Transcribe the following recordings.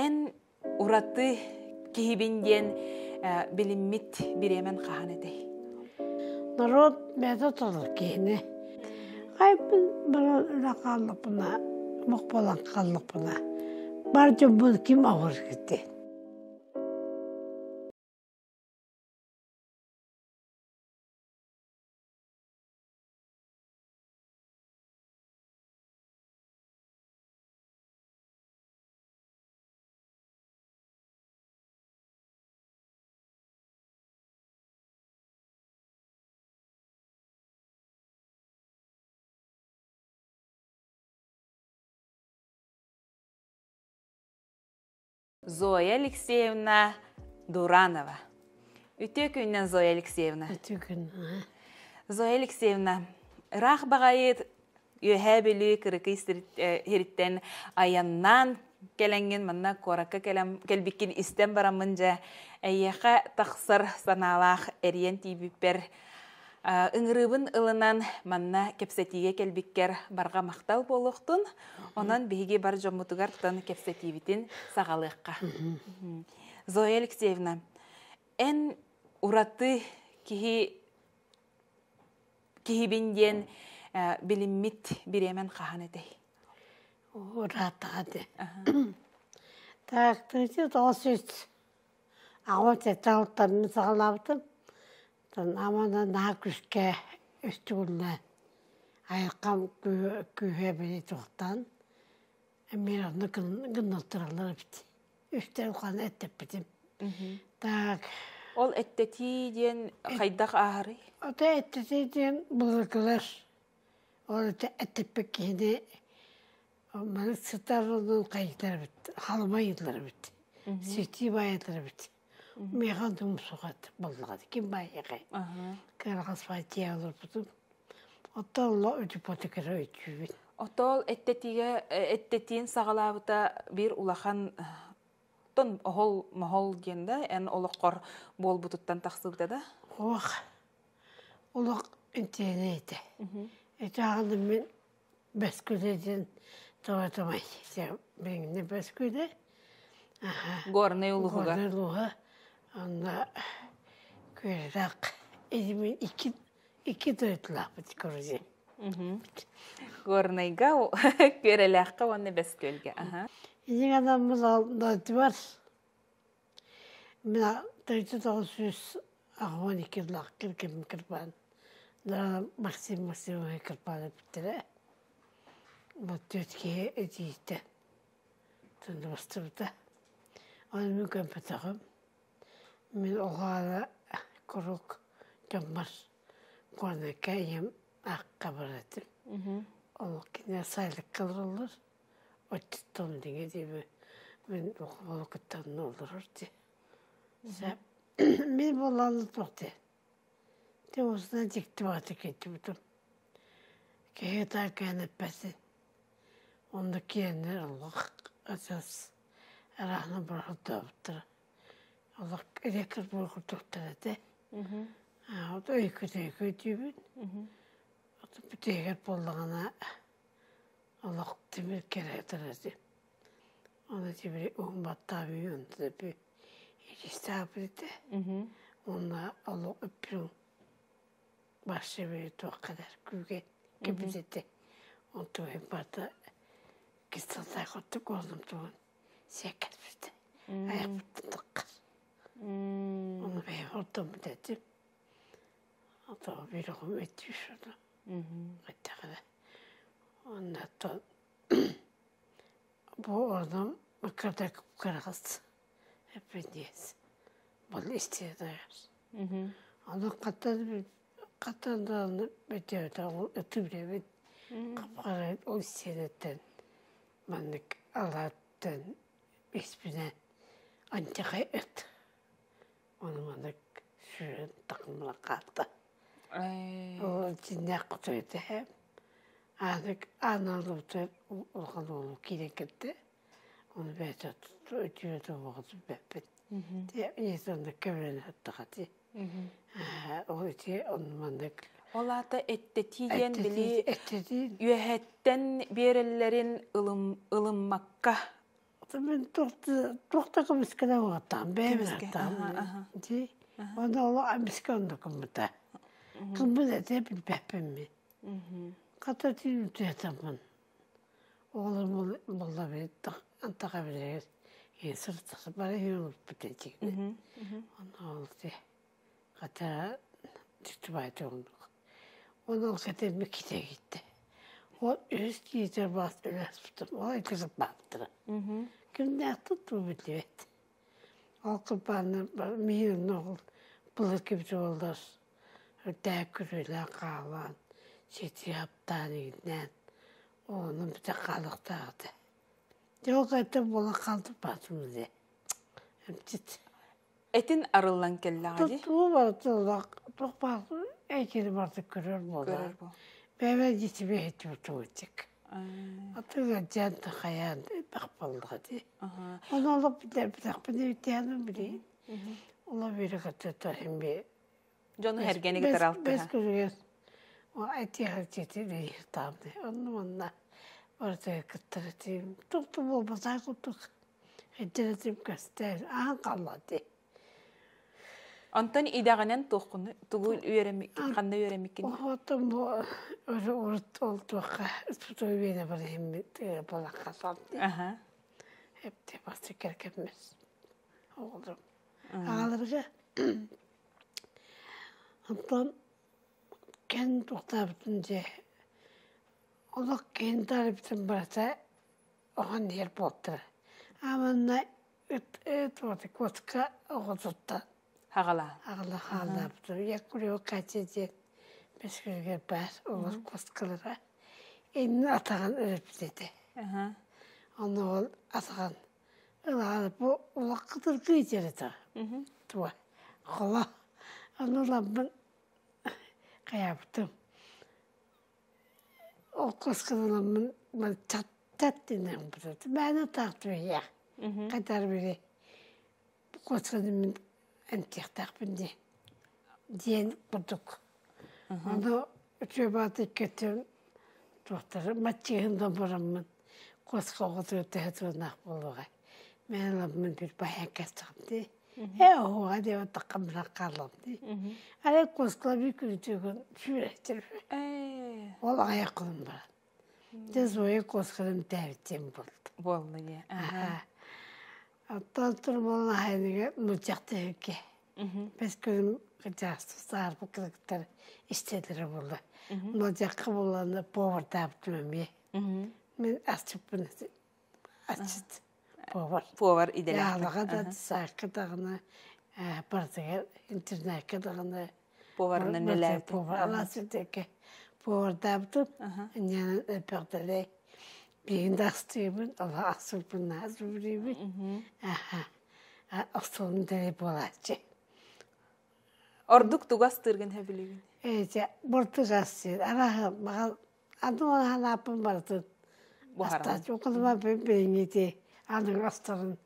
Эн ураты киһибин диэн билиммит бириэмэн хаһан этэй? Норуот бэйэтэ толор киһини. Хайпын баран үлэ хааллахпына, мох буолан хааллахпына, бар дьоммун ким оҕор кити? Зоя Алексеевна Дуранова. Үтүө күннэн, Зоя Алексеевна. Үтүө күн. Зоя Алексеевна, ыраах баҕайы Үөһээ Бүлүү Кырыкый сириттэн айаннаан кэлэҥҥин манна куоракка кэлэн кэлбиккин истэн бараммын дьэ эйиэхэ тахсар санаалаах эрийэн тиийбиппэр ыҥырыыбын ылынан манна кэпсэтиигэ кэлбиккэр барҕа махтал буолуохтун. Онон биһиги бар дьоммутугар тон кэпсэтиибитин саҕалыахха. Зоя Алексеевна, эн ураты киһи киһибин диэн билиммит бириэмэн хаһан этэй? Урааттаҕа этэ. Так, 1997 алтанны саҕалаабытым. Амана наһаа күүскэ үстүгүллээн айылҕам күүһэ били туохтаан эмиэ онно гынналтараллар эбит. Үстэр ухааны эттэппитим. Так. Ол эттэтии диэн хайдах ааһарый? Ото эттэтии диэн былыргылар ол эттэппит киһини маны сытар онон хайытар эбит, халымайыылар эбит, ситии баайылар эбит. Миэхэ онтум суҕат буоллаҕа ким баайыахай? Кыараҕас баай олорбутум. Оттон оло үтүпотекара өйдүүбүн. Отол эттэтиигэ эттэтиин саҕалаабыта биир улахан тон оһол моһол диэн да эн олоххор буолбутуттан тахсыбыта да? Ох, олох интиэнэ этэ. Ити аҕаны мин бэскүлэ диэн тоҕо билиҥҥи бэскүлэ. Горнай улууһугар. Горнай улууһа. Онно күөрэх илимин икки икки дойдулаахпыт короче. Горнайга Күөрэлээххэ уонна Бэс Күөлгэ. Инник адаммыз дойдубар мин 1992 жылах кирким кырбаан Максим Максимович кырбаан эппиттэрэ. Вот түөрт киһи этииттэн тындыбастыбыта. Оны мин көмпөтөҕүм. Мин оҕо куруук дьоммор Горнайга ийэм аахха барар этим. Ол кинилэр сайылыкка олороллор. Оччоттон диҥэ диэби мин оҕолору кытта онно олорор дии. Мин буоллаҕына туох диэн. Ти уусунан дьикти баҕайытык кэлдьибитим. Киһи ытаан кэһэн эппэтин. Онно киэннэр олох адьас арааһына бороһордообуттара. Олох электр курдуктар этэ. Өйкө-төйкө диибин. Бүтэһигэр буоллаҕына олох тимир кэрэ этим. Оны тимири уһун баттаабыы онто би иристаабыт этэ. Уонна олох үппүн барсы били туох кэлэр күүгэн кэбит этэ. Онту барда кислота курдук уолум тугун сиэккэрбит. Айахпыттан таххар. Ону бэйэм ордоммут этим. Ото биир оҕом өттүүр ону. Эттэҕинэ. Оннуттан бу ордом кырдак кыраҕас эппиндиэс. Бұл истиэдайар. Ону хаттан хаттан даҕаны бэтиэбэтэ ол ытыбырэбит. Хапхара ол истиэнэттэн маннык алааттан испинэн антихай ыт. Ону маннык сүүрэн тахымла хаалта. Ол дьиннээх хоту этэ. Анык аналыбыта улахан уолу киирэн кэлдэ. Ону бэйэтэ үтүө тобоҕутун бэппит. Ийэтэ онно көмөлөнө сыттаҕа Ол ити онну маннык Ол аата эттэтии диэн били үөһэттэн биэрэллэрин ылыммакка. Мин туох да көмүскэлэ уоттаам, бэйэм Көмүскэ. аттаам. Аха, аха. Дии. Онно олох эмискэ онно гыммыта. Кыммыт этэ билбэппин мин. Хата түүн утуйатаммын. Оҕолорум буолла антаха билигин сырыттах бары үөрбүт этигин. Онно ол ти хата түстүбайты оннук. Онон кэтэммит ките китте. Ол үһүс киитер баас үлэспитим. Ол иккисик бааттыра. Кимнээхтэн туу биллибэт. Ол кылбаанна миин ол былыр кибит уоллар үрдээх күрүөлээн хаалаан, сити аптаан игиннээн, ону бүтэ хаалыктаах этэ. Дьэ ол кайтан буолан хаалбыт баатым дии. Эмчит. Этин арыллан кэллэҕэ дии. Туу барыта туох баар эйгини барыта көрөр буолар. Көрөр буол. Бэйэбэ дьитибэ иһиттибит Атыга дьэн да хайаан элбэх буоллаҕа дии. Ону олох билэрбэтэхпин эбитээным билигин. Ола бири кытта химби Дьону хэргэни кытары бэс алтыһа. күнүгэр айтиэхэ тиэтин таамны. Онну манна барыта кыттар этим. Туох буолбатаа курдук. Эддэр көстөр аан қалла дии. Онтон идэҕинэн туоххуну тугу үөрэммиккин, ханна үөрэммиккин? Оттон бу урут ол туохха испытуобуйаны бар иһиммит балакка салды. Эпте басты керкеммес. Оҕолорум. Аҕаларга онтон кен туохтаабытын дьэ олох киһин таарыбытын барыта оһон иһэр буолтара. Ааманна ыт ыт вот куотка оҕотуттан Хаҕалаа. аҕала хааллаабытым. Якурьо Катя диэн бэскүлүгэр баар олор куоскалара иннин атаҕын өрөппүт этэ. Онно ол атаҕын ылаары бу улаххытыргыы итэрэтэ. Туа холо ону ыламмын хайаабытым. Ол куосканы ыламмын чат чат диэн бутат. Мээнэ таах түһүйэх. Хатар били куосканы мин эмтиэхтээхпин дии диэн курдук. Ону үчүгэй иккитин туохтары маччыһын да бараммын куоска оҕотугар төһө туоннаах буолуоҕай. Мен ыламмын bir баян кэстэҕим дии. Э оһуоҕа диэбит таххаммынан хааллам дии. Арай куоскала bir күнүтүгүн сүүрэхтир. Ол аҕыйах кылым баран. Дьэ Зоя куоскалым тээбиттиэн буолла. Буолла дии. Оттон турмалан аһайныга муччахтыһыкке. Бэс күнүм кырдьаҕас саарбыт кыргыттар истэлэрэ буолла. Модьахха буолланы повардаабытым эмиэ. Мин асчыппын асчыт повар. Повар идэлээхпин. Яалаҕа да, саакка даҕаны, барытыгар интернакка даҕаны Поварынан үлэлээбитим. повар алаас үрдүккэ повардаабытым. Инньэнэн элбэхтэрэй биһигин да астыыбын, олох ахсыппын наһаа сөбүлүүбүн. Аха. Остуолум дэлэй буолааччы. Ордук тугу астыыргын сөбүлүүгүн? Эти буртук астыыр. Араһы маған аны ханааппын барытын Буһараҕын. астааччы. Окулума билиҥҥити аныгы астарын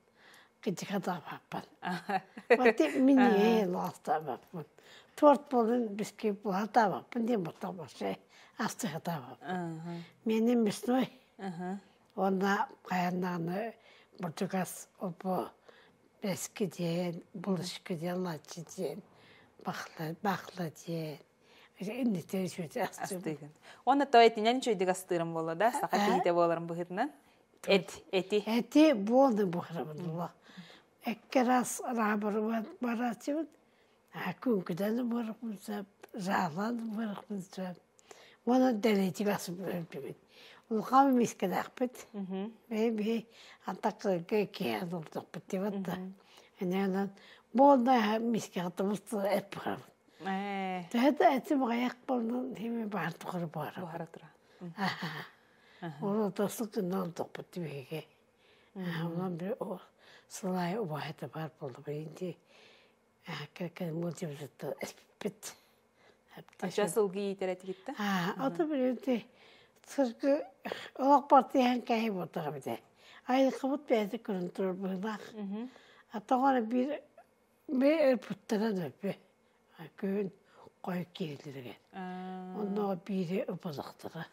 кытыхатаабаппын. Бати минньигэйин астаабаппын. Торт буолун бисквит буһатаабаппын диэн буттабасы астыхатаабаппын. Менин мясной. Онна хайаннааны бурдугас опо бэски диэн, булушка диэн, лаччы диэн, бахла, бахла диэн. Иннитен үчүгэй астыыбын. Астыыгын. Уонна то этинэн үчүгэйдик астыырым буолла да, саха киһитэ буоларым быһыытынан. Эт, эти. Эти буолны буһарабын Эккерас араабарыбат барааччыбыт. Күҥкүтэн барахпын сөп, заалаан барахпын сөп. Уонна дэлэйтик асып өлбүбүт. Улахан мискэлээхпит. Бэйи антаккырга киһи олордохпут диэбит да. Энээнэн буолна мискэҕэ тумус эт барабын. Ээ, Төһө да этим аҕыйах буоллун хими баар тухары буһарабын. буһара тура. Ол тосу гына олордохпут биһиги. Онон bir сылай убаһыта бар буолла билинди. Кэркэн мультибитта эспиппит. Ача сылгы иитэр этигитте? Ото билинди сыргы олох партиян кэһи буолтаҕа бите. Айылҕабыт бэйэтэ көрөн турар быһыылаах. Атаҕар биир бир өлбүттэрэ да өппү. Күн қой киирилэригэр. Онно биири ыбылахтара.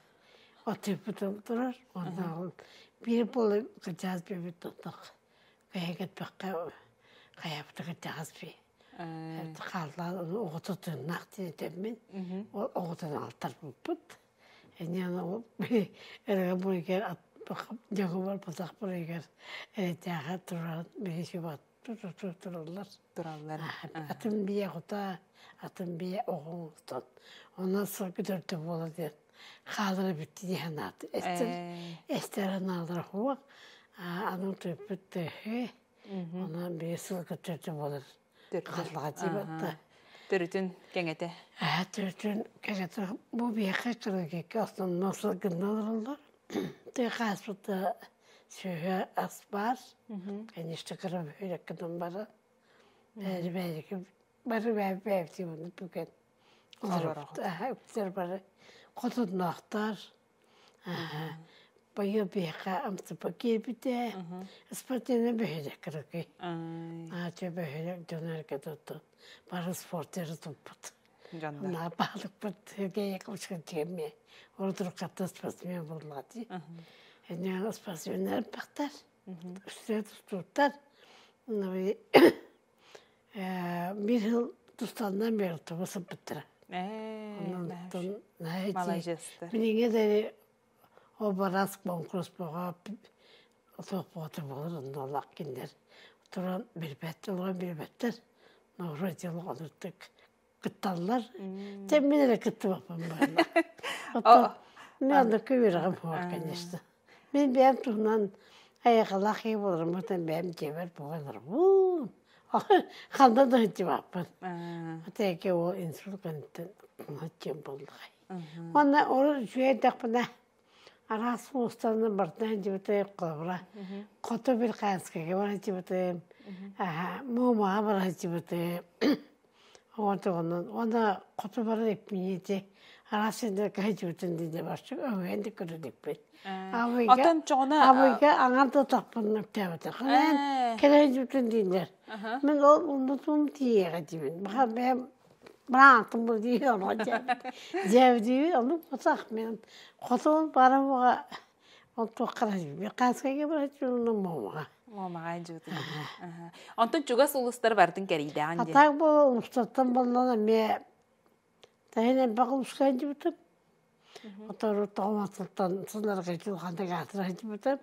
Отуйбутум турар. Онно биир буолан кырдьаҕас биэбит оннук кэһэкэтпэххэ хайаабыта кырдьаҕас бии. Хааллаан ону оҕото тыыннаах диэн этэммин, ол оҕотун алтарбыппыт. Эмиэ аны эргэ буруйгар дьоҥу барбатах буруйгар эрэйдээхэ туран биһи тураллар. Тураллар. Атын биэ оҕото, атын биэ оҕоҥ Онон сылгы төрдө буола диэн хаалара бүттэ дии санаата. Эстер, эстер анаалара хуох, аны тыыппыт тыһы, онон биэ сылгы төрдө буолар. Хааллаҕа дии Төрүтүн кэҥэтэ. Төрүтүн кэҥэтэ. Бу биэхэ кыргыкка основной сылгынна олороллор. Тыа хааспыта сүөһү ас баар. Конечно, кыра бөһүөлэккэ баран. Бэйи бэйи бары бэйи бэйи бүгэн олоробут. Үктэр бары хотонноохтор. Быйыл биһиэхэ МТП киирбитэ. Спортивный бөһүөлэк кыракый. Аача бөһүөлэк дьоно эргэ туттун. Бары спортеры туппут. Дьоннор. Баалыкпыт Сергей Яковлевич тиэмме. Урутуруккатта спортсмен буоллаати. Эннеҕин спортсменнар элбэхтэр. Үстэ тустууттар. Биир сыл тустаннан берутуба сыппыттара. Онтон Маладьыастар. Билиҥҥэ диэри ол бараас конкурс бөҕө туох буолар онно кинилэр туран билбэт олорон билбэттэр. Но вроде олордук кытталлар. Дьэ мин эрэ кыттыбаппын буолла. Оттон мин оннукка үөрэҕим суох, конечно. Мин бэйэм туһунан айылҕалаах киһи буоларым бэйэм дьиэбэр буолан олоробун. Ханна да сылдьыбаппын. Тэки ол инсульт кэнниттэн диэн буоллаҕай. Уонна урут үчүгэй эрдэхпинэ араас муостаны барытын сылдьыбытым, холобура, Хоту Бирканскайга бара сылдьыбытым, Муомаҕа бара сылдьыбытым. Оҕотоҕунан уонна хоту барар иппиниити араас сирдэргэ сылдьыбытым диэн барчы өҥөйөн да көрө иликпин. Абыйга Отон чоҕуна Абыйга аҥар да утахпын үктээбэтэх. Кэлэн кэлэ сылдьыбытым дииллэр. Мин ол умнутуум тиийиэҕэ диибин. Баха бэйэм быраантым бу дии олоҕо дьээбит ону утах мен хоту барабыга ол туохха Хаскайга бараччылына Муомаҕа. Муомаҕа дьыбытын. Онтон чугас улуустар барытын кэрийдэҕин дии. Атаак буола улуустартан боллон эмиэ таһын элбэх улууска дьыбытым. Отору тоҕоматыттан сылларга чулханнык аатыра сылдьыбытым.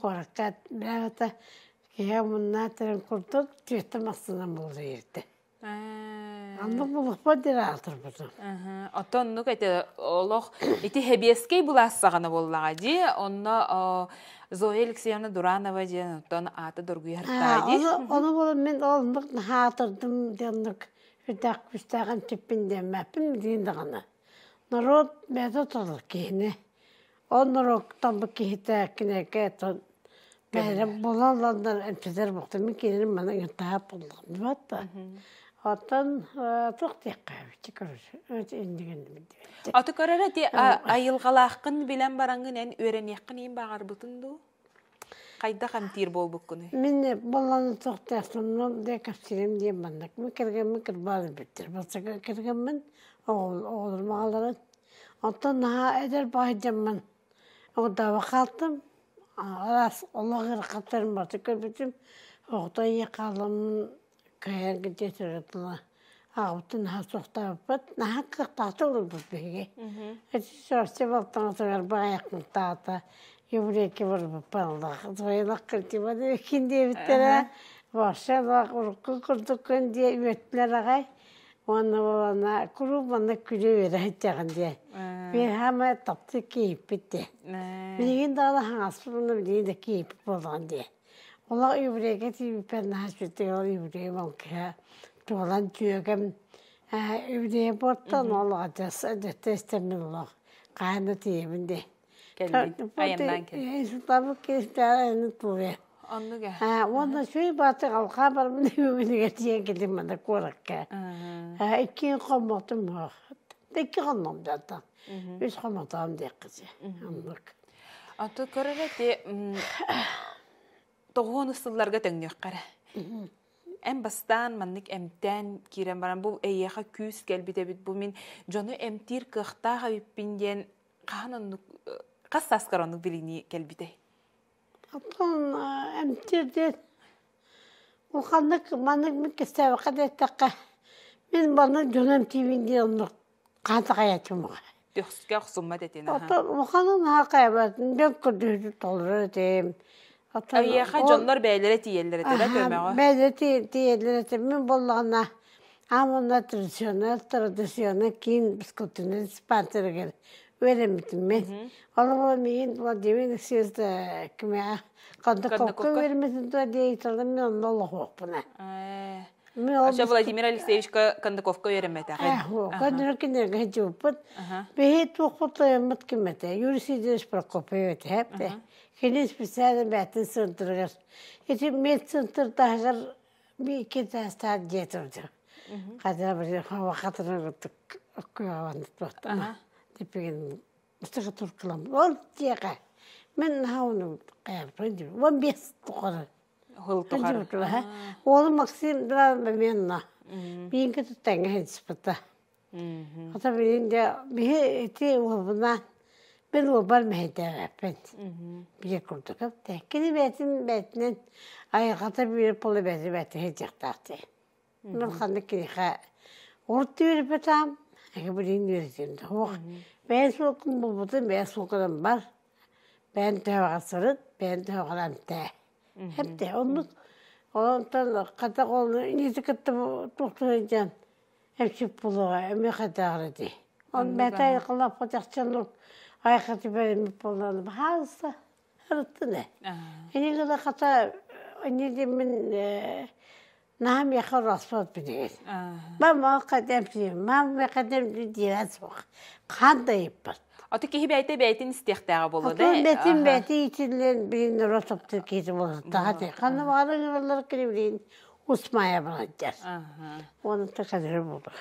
Куоракка бэҕэтэ киһи муннаа тэрин курдук түөттэ массыынан буолар иирдэ. Оннук булукпат диэн аатырбытым. Оттон оннук эти олох ити хэбиэскэй былаас саҕана буоллаҕа дии. Онно Зоя Алексеевна Дуранова диэн оттон аата доргуйартаа дии. Ону буолан мин оннук наһаатырдым диэннук үрдээх күүстээх эмчиппин диэммэппин билигин даҕаны. Норуот бэйэтэ толор киһини. Ол норуоттан бу киһитэ кинигэ бэйэлэрэ буолан ыланнар эмтэтэр буолтар. Мин кинини маны ыҥыртаһар буоллаҕым дибат да. Оттон туох диэххэ эбит короче иннигин Аты көрөр эти айылҕалааххын билэн бараҥҥын эн үөрэниэххин иин баҕарбытын дуу? Хайдах эмтиир буолбуккунуй? Мин болланы туохтаахтымнан дэ кэпсиирим диэн маннык. Мин кэргэммин кырбаан өлбүттэр. Бастакы кэргэммин оҕолорум аҕаларын. Оттон наһаа эдэр баайдаммын оҕдааба хаалтым. Араас олох ыарахаттарын барыта көрбүтүм. Оҕото ийэ хааламмын кыайан дьиэтигэр аҕабытын наһаа суохтаабыппыт. Наһаа кыахтаахтык олорбут биһиги. Ити чурапчы балтаҥатыгар баайахмыттаата еврейки барбыппаллах. Твоилах кыртиба кин диэбиттэрэ. Вообще урукку курдуккун диэ үөттүлэр аҕай. Уонна буолана куруук манна күлэ үөрэ сылдьаҕын диэн. Биир хаама таптыы киһиппит диэн. Билигин даҕаны хаҥаспыт уонна билигин да киһиппит буоллаҕын диэн. Олох еврейгэ тиийбиппэр наһаа үчүгэй ол еврей балкыһа туолан дьүөгэм еврей буоттан ол адьас дьэттэ истэммин олох хаһан да тиийэбин диэн. Кэллин, айаннаан кэллин. Инсультаммыт киһи айанын туруйа. Оннук ээ. Уонна үчүгэй баатык алҕаа барбын үбүнүгэр тиийэн кэлим мана куоракка. Икки хоммотум суох. Икки хонном дьантан. Үс хоммотоом диэххэ Оннук. Аты көрөр эти тоҕуон сылларга төҥнүөххэ эрэ. Эн бастаан маннык эмтээн киирэн баран бу эйиэхэ күүс кэлбит эбит бу мин дьону эмтиир кыахтаах эбиппин диэн хаһан оннук. Хас сааскар оннук билинии кэлбитэй? Оттон эмтиир диэн улаханнык маннык мин кистээбэххэ да эттэххэ, мин маннык дьону эмтиибин диэн оннук хаата хайааччым Төхскө охсуммат этин. Оттон улаханын наһаа хайабатын дьон көрдөһүүтүн толорор этим. Оттон Эйиэхэ дьоннор бэйэлэрэ тиийэллэр этэ да көмөҕө? Бэйэлэрэ тиийэллэр этэ. Мин буоллаҕына аам уонна традиционнай традиционнай киин физкультурнай диспансерыгар үөрэммитим мин. Ол миигин Владимир Алексеевич кимиэхэ Кондаковка үөрэммитин дуо диэйталым мин онно олоһуохпуна. Ача Владимир Алексеевичка Кондаковка үөрэммэтэҕин. Көндөрө кинилэргэ сылдьыбыппыт. Биһи туохпут тойоммут ким этэ? Юрий Сидорович Прокопьев этэ. Кини специально бээтин центрыгар. Ити медцентр таһыгар икки этээстээх дьиэ турду. Хата хатырын курдук Типигин устака туркалам. Ол дьиэҕэ мен наһаа кайаппын 15 тухары. Хыл тухары. Уолум Максим менна. Биинки туттаҥа хинспыта. Ата билин де биһи ити уолбунаан мен уолбар мэһэйдээбэппин. Биир курдук эбитэ. Кини бэйэтин бэйэтинэн айылҕата биир полу бэйэтэ бэйэтэ сылдьыахтаах дии. Мин ханнык киниэхэ урут үөрбэтам, эгэ билигин үөрэтим да суох. Бэйэн суолкун булбутум, бэйэн суолкунан бар. Бэйэн төһөҕө сырыт, бэйэн төһөҕө эмтээ. Эмтээ. Оннук онтон хата ол инити кытта туохтуу сылдьан эмчит буолуоҕа эмиэ хайдааҕар ити. Он бэйэтэ айылҕалаах чахчы айхаты бэриммит буоллаҕына баһаалыста ырыттын ээ. Ини гына хата инни диэммин Наһаа миэхэ орооспот билигин. Мама кэдэмсийим, мама кэдэмсийим диэн суох. Хаан да ыйыппат. Аты киһи бэйэтэ бэйэтин истиэхтээҕэ буолуо да? Бэйэтин бэйэтин иитиллэн билин росоптур киһи буолуохтаах этэ. Ханна баҕарар ыҥыраллар кини билигин усмайа баранчар. Оны такадыры буолуо.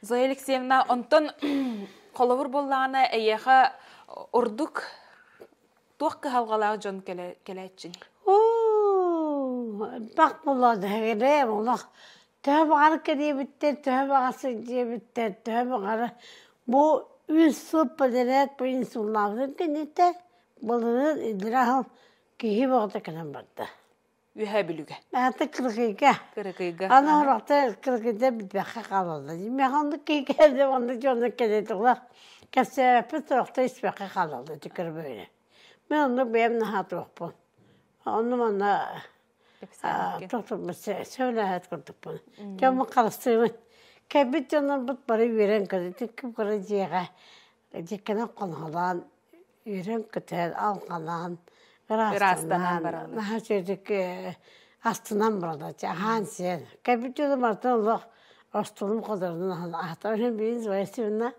Зоя Алексеевна, онтон холобур буоллаҕына эйиэхэ ордук туох кыһалҕалаах дьон кэлээччин? Оо, элбэх буолуо олох төһө баҕар кэлиэбиттэр, төһө баҕар сылдьыабыттар, төһө баҕар бу үс сыл подряд бу инсуллаабытын кэнниттэн былырыын идраһыл киһи бөҕөтө кэлэн барда. Үөһээ Бүлүүгэ. Аата Кыргыйга. Кыргыйга. Аны орохто Кыргыйда билбэххэ хаалаллар. Миэхэ оннук киһи кэлдэ, оннук дьону кэлэ кэпсээбэппит сорохто испэххэ хаалаллар ити көрбөйүнэ. Мин оннук бэйэм наһаа туохпун. Онну манна тохтуппут сөбүлээһэт курдукпун. Дьоммун харыстыыбын. Кэлбит дьоннорбут бары үөрэн көтө ким кыра дьиэҕэ дьиккэнэн хоноһолоон үөрэн-көтөн, алҕанан, ыраастанан, наһаа үчүгэйдик астынан бараллар, аһаан-сиэн. Кэлбит дьону барытын олох остуолум ходорунан аһатар. Иһин билин Васильевна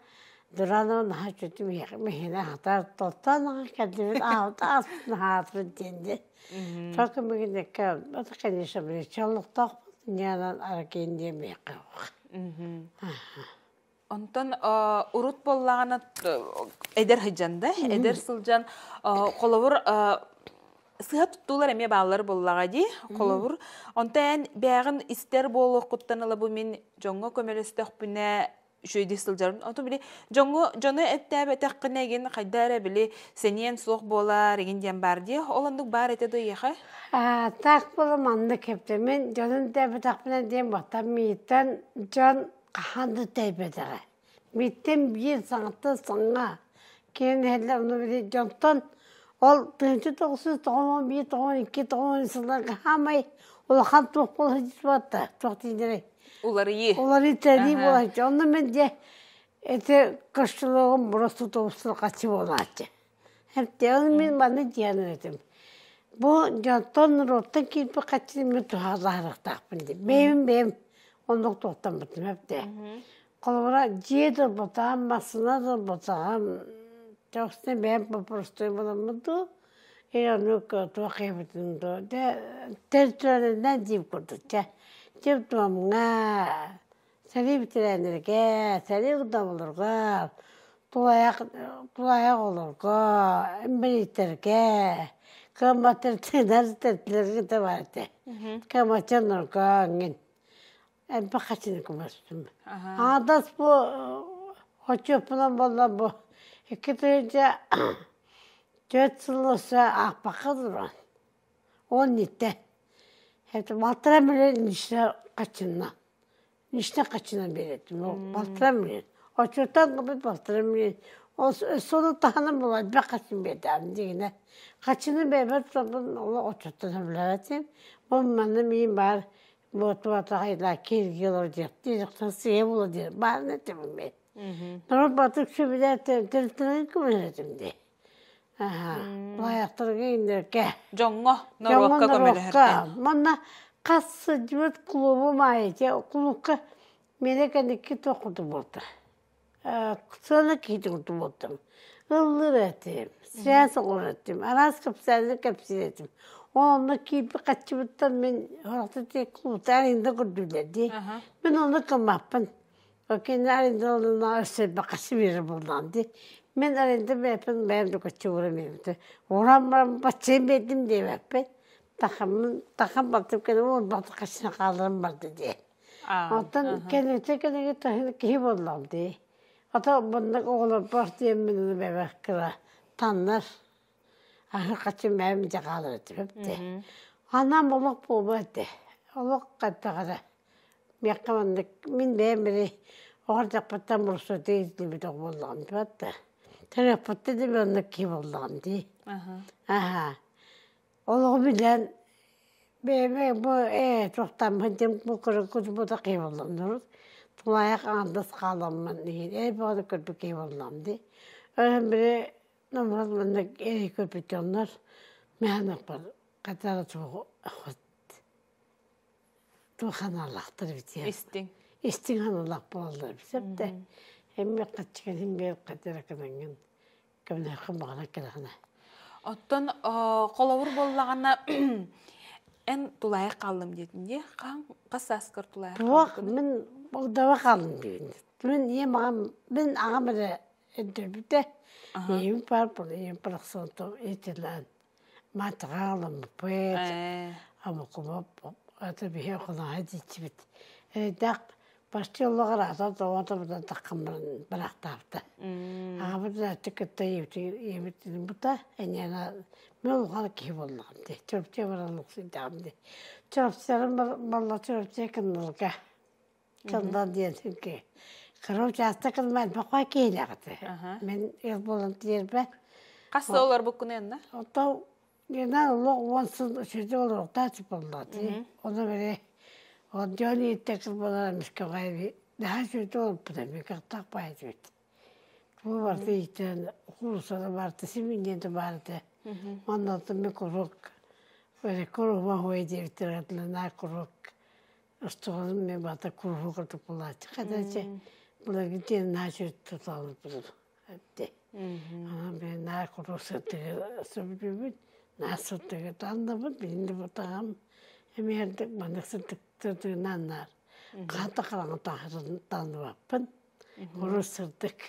Дуранова наһаа үчүгэйдик миһинэ аһатар. Тоттоон аҕай кэллибит, аһабыт астын аһаатыбыт диэн дии. Только мигинекке, это, конечно, чоллуктаахпыт, ньанан аракин диэн миэхэ Онтон урут буоллаҕына эдэр сылдьан да, эдэр сылдьан холобур сыһа туттуулар эмиэ бааллар буоллаҕа дии, холобур. Онтон эн бэйэҕин истэр буолуоххуттан ыла бу мин дьоҥҥо көмөлөстөхпүнэ үчүгэйдик сылдьарым. Онтон били дьоҥҥо дьону эттээбэтэххинэ игин хайда эрэ били сэниэн суох буолар игин диэн баар дии. Ол оннук баар этэ дуо эйиэхэ? Так буола маннык кэпсэ. Мин дьонум тээбэтэхпинэ диэн баттам мииттэн дьон хаһан да тэйбэтэҕэ. Мииттэн биир саҥаттан саҥа киирэн иһэллэр, ону били дьонтон ол 1991, 92, 93 сылларга хаамай улахан туох буола сылдьыбатта, туох дииллэрий? Уларыйыы. Уларыы тэрии буола сылдьар. Онно мин дьэ ити кошелегым просто тубустурҕаччы буолааччы. Эптээҕин мин манна диэн этим. Бу дьонтон норуоттан киирбит хаччыны мин туһаалаһарыахтаахпын диэн. Бэйэм бэйэм оннук туохтаммытым эптээ. Холобура дьиэ да ылбатаҕым, массыына да ылбатаҕым, чахчы бэйэм попростуй буламмыт дуу, или оннук туох киһибитин дуу, дьэ территориянан диир курдук чэ. Дьип-туомҥа, Сэрии бэтэрээннэргэ, сэрии кырдьаҕаларга, тулаайах тулаайах оҕолорго, инбэлииттэргэ, кыамматтар тыынар да баар этэ. Кыаммат дьоннорго эҥин элбэх хаччыны көмөлөстүм. Аҥардас бу отчуоппунан буолла бу. 2004 сыл өссө аахпакка туран. Он итте. Это балтара миллион ничне качынна. Ничне качына беретим. Балтара миллион. Очотан кыбыт балтара миллион. Сону таһынан була бе качын бердим дигине. Качыны бебет турабын ола очоттан билеветим. Бу манна миин бар ботуатайла киргилор диэхти жактан сие була диэн баарын этим мен. Народ батык сүбүлээтэ тилтилин көмөлөтүм ди. Аха. Лайахтарга индерке. Дьоҥҥо, норуокка көмөлөһөртөн. Манна хас сылдьыбыт клубум аайы клубка мене кэнники тохуту буолта. Сыана киһитин курдук буолтум. Ыллыр этим, связь оҥорор этим, араас кэпсээни кэпсиир этим. Онно киирбит хаччыбыттан мин орохто тиэ клубтаан инде көрдүүлэр дии. Мин ону кыммаппын. Кини аренда ылына өссө бакасы биэрэр буоллаҕым дии. Мин аренда бэйэппин бэйэм да көччү ууран биэрбитим. Ууран баран баччайын биэрдим диэбэппин. Тахаммын тахам балтым кэлэн уурбахта хаччына хаалларан барда диэн. Оттон кэнники кэнники таһын киһи буоллаҕым дии. Ата маннык оҕолорбор диэммин аны бэбэх кыра таннар аһы хаччы бэйэм дьэ хаалар этим эбитэ. Анаам олох буолбат этэ. Олох хайдах эрэ миэхэ маннык мин бэйэм били оҕо эрдэхпиттэн бурсуйда иитиллибит оҕо буоллаҕым да. Төрөппүттэн да маннык киһи буоллаҕым дии. Аһаа. Олоҕу билэн бэйэбэ бу ээ туохтааммын диэн бу курдук киһи буоллум тулаайах аҥардас хааламмын иһин эр бөҕөнү көрбүт киһи буоллаҕым дии. Өрөн били номнуо маннык эри көрбүт дьоннор мээнэппэр хатара туох туох санаалаахтар эбит Истиҥ. Истиҥ санаалаах буолаллар эбит сөп Эмиэ хаччыгын биэр хатара кынаҥҥын көмөлөөххүн баҕарар кэлэҕинэ. Оттон холобур буоллаҕына эн тулаайах хааллым диэтин дии. Хаһан хас сааскар тулаайах Туох мин Молдова хааллым диибин. Мин ийэм аҕам мин аҕам эрэ өйдөбүтэ. Ийэм баар буолла, ийэм барахсан итилээн маатыҕа амукума аты биһи хонооһо дииччибит. Эрэйдээх Почти олоҕор ата тоҕото бутан таххан баран барахтаабыта. Аҕабыт дааччы кытта ийэбит бута эниэхэ мин улахан киһи буоллаҕым дии. Чурапчы баран уксуйдаҕым дии. Чурапчыларым балла Чурапчы кыннылга кыннал диэн сиргэ. Кыра учаастак кынма элбэх киһилээх этэ. Мин ил буолан тиэрбэ. Хас сыл олорбуккун энна? Ото Гена олох уон сыл үчүгэй олоруохтаах буоллаҕа Ону били дьон ииттэкил буолан эмискэ наһаа үчүгэй олорбута эмиэ кыахтаах баайы эбит. Бу барыта ииттэн куурусса барыта симинньиэн да баар этэ. Маннаттан мин куруук куруһума хуой диэбиттэр наар куруук остуолум мен барыта куруһу курдук буолааччы. Хата былыргы диэн наһаа үчүгэй туталларбыт Эпти. Анан били наар куруук сырдыгы сөбүлүүбүн, наар сырдыгы тааннабын, билин да бутаҕам эмиэрдик маннык сырдык сырдыгынан наар хаата хараҥа таанныбаппын. Куруук сырдык.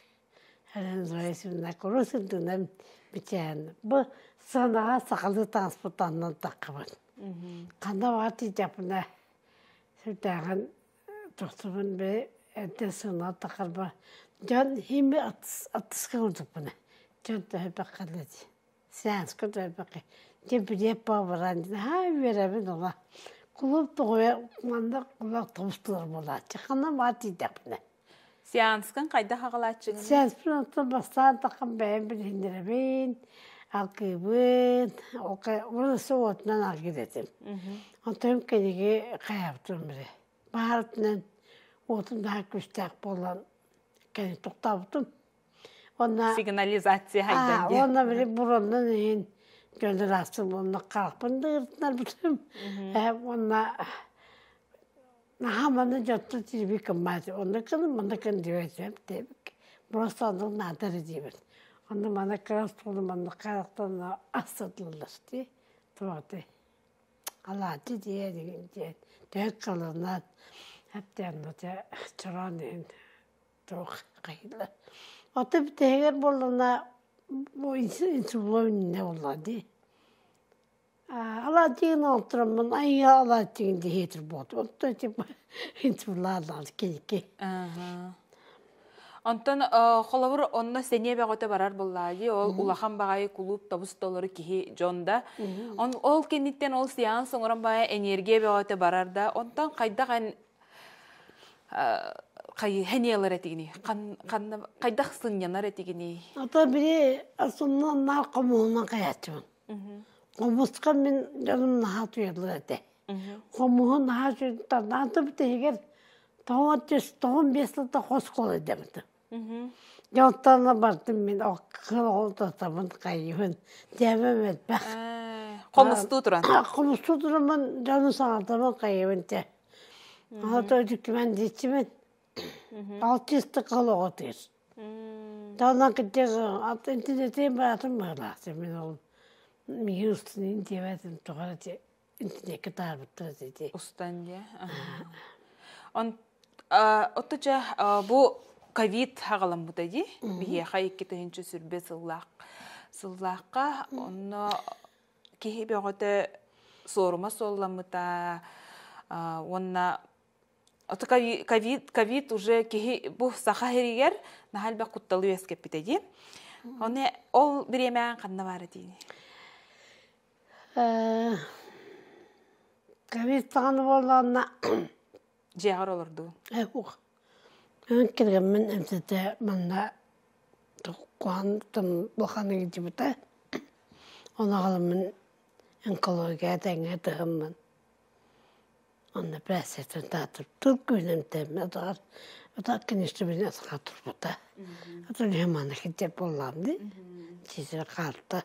Эрэн куруук сырдыгынан бичээн. Бу сыанаҕа сахалыы таҥаспыт тааннан таххабын. Ханна баҕар тиийдэхпинэ сүрдээҕин Тохтубун бэ эрдэ сыана тахарба дьон хими аттыска курдукпуна дьон төһөпөххө ди сеанска төһөпөххө дьэ билиэп баран наһаа үөрэбин ола кулууп тоҕуйа манна кулак тубустулар буолааччы ханна баар тиийдэхпинэ Сеанскын хайдах аҕалааччыгын? Сеанспын оттон бастаан таххан бэйэм билиһиннэрэбин, алгыыбын, урут уотунан алгыыр этим. Онтон кэниги хайаабытым били. Баһарытынан уотун наһаа күүстээх буолан кэлин тохтообутум. Уонна Сигнализация хайдан диэн. Уонна били буроннан иһин дьон ыраастын уонна харахпын да ырытынарбытым. Уонна наһаа манна дьонтон тиийбит кыммаат онно кын манна кын диэбит диэбик. Просто оннук наада эрэ диэбит. Онно манна кыра остуолу манна харахтан астатыллар дии. Туох Алаадьы диэн диэн төһө кылынан эптээм чороон иһин туох хайыылар. Ото бүтэһигэр буоллаҕына бу инсулин иннэ буоллаҕа дии. Алаадьыгын оҥоттороммун айыы алаадьыгын диһиэтир буолтум. Онтон типа инсулаалаан килики. Онтон холобур онно сэниэ бөҕөтө барар буоллаа дии, ол улахан баҕайы кулууп тобус толору киһи дьон да. Ол кэнниттэн ол сеанс оҥорон баҕайы энергия бөҕөтө барар да, онтон хайдах эн хэниэлэр этигиний? Хайдах сынньанар этигиний? Ото били сонно наар хомуһунан хайааччыбын. Хомуска мин дьонум наһаа туйаллар этэ. Хомуһу наһаа үчүгэй бүтэһигэр тоҕо түс тоҕун биэс сылта хос кол эдэмтим. Дьэ оттон бардым мин кыл тотабын хайыыбын тиэмэм элбэх. Хомустуу туран. Хомустуу тураммын дьону саҥардабын хайыыбын те. Ото үтүктүмэн диэччибин. Алтыста кыл оҕо тыыр. Таанан кытта интинэтин баатым быһылаах мин ол миги устунун диэбэтим тоҕо эрэ интинекке таарбыттар ити. Устан дьэ. Он отточа бу ковид хаҕаламмыта дии. Биһиэхэ 2020 сыллаах сыллаахха онно киһи бөҕөтө суорума суолламмыта уонна ковид ковид уже киһи бу саха сиригэр наһаа элбэх кутталы үөскэппитэ дии. Оны ол бириэмэҕин ханна баар этиини? Ковид даҕаны буоллаҕына Дьиэҕэр олордуу. Эн кэргэммин эмтэтэ манна куһаҕан улахан ыалдьыбыта. Ону аҕаламмын онкология тэҥҥэ тыһыммын. Онно операциятын таатыртыр күн эмтэммит атаҕар атах конечно били атаҕа турбута. Атын иһэ манна килдьэр буоллаҕым дии. Чиэсирэ хаалта.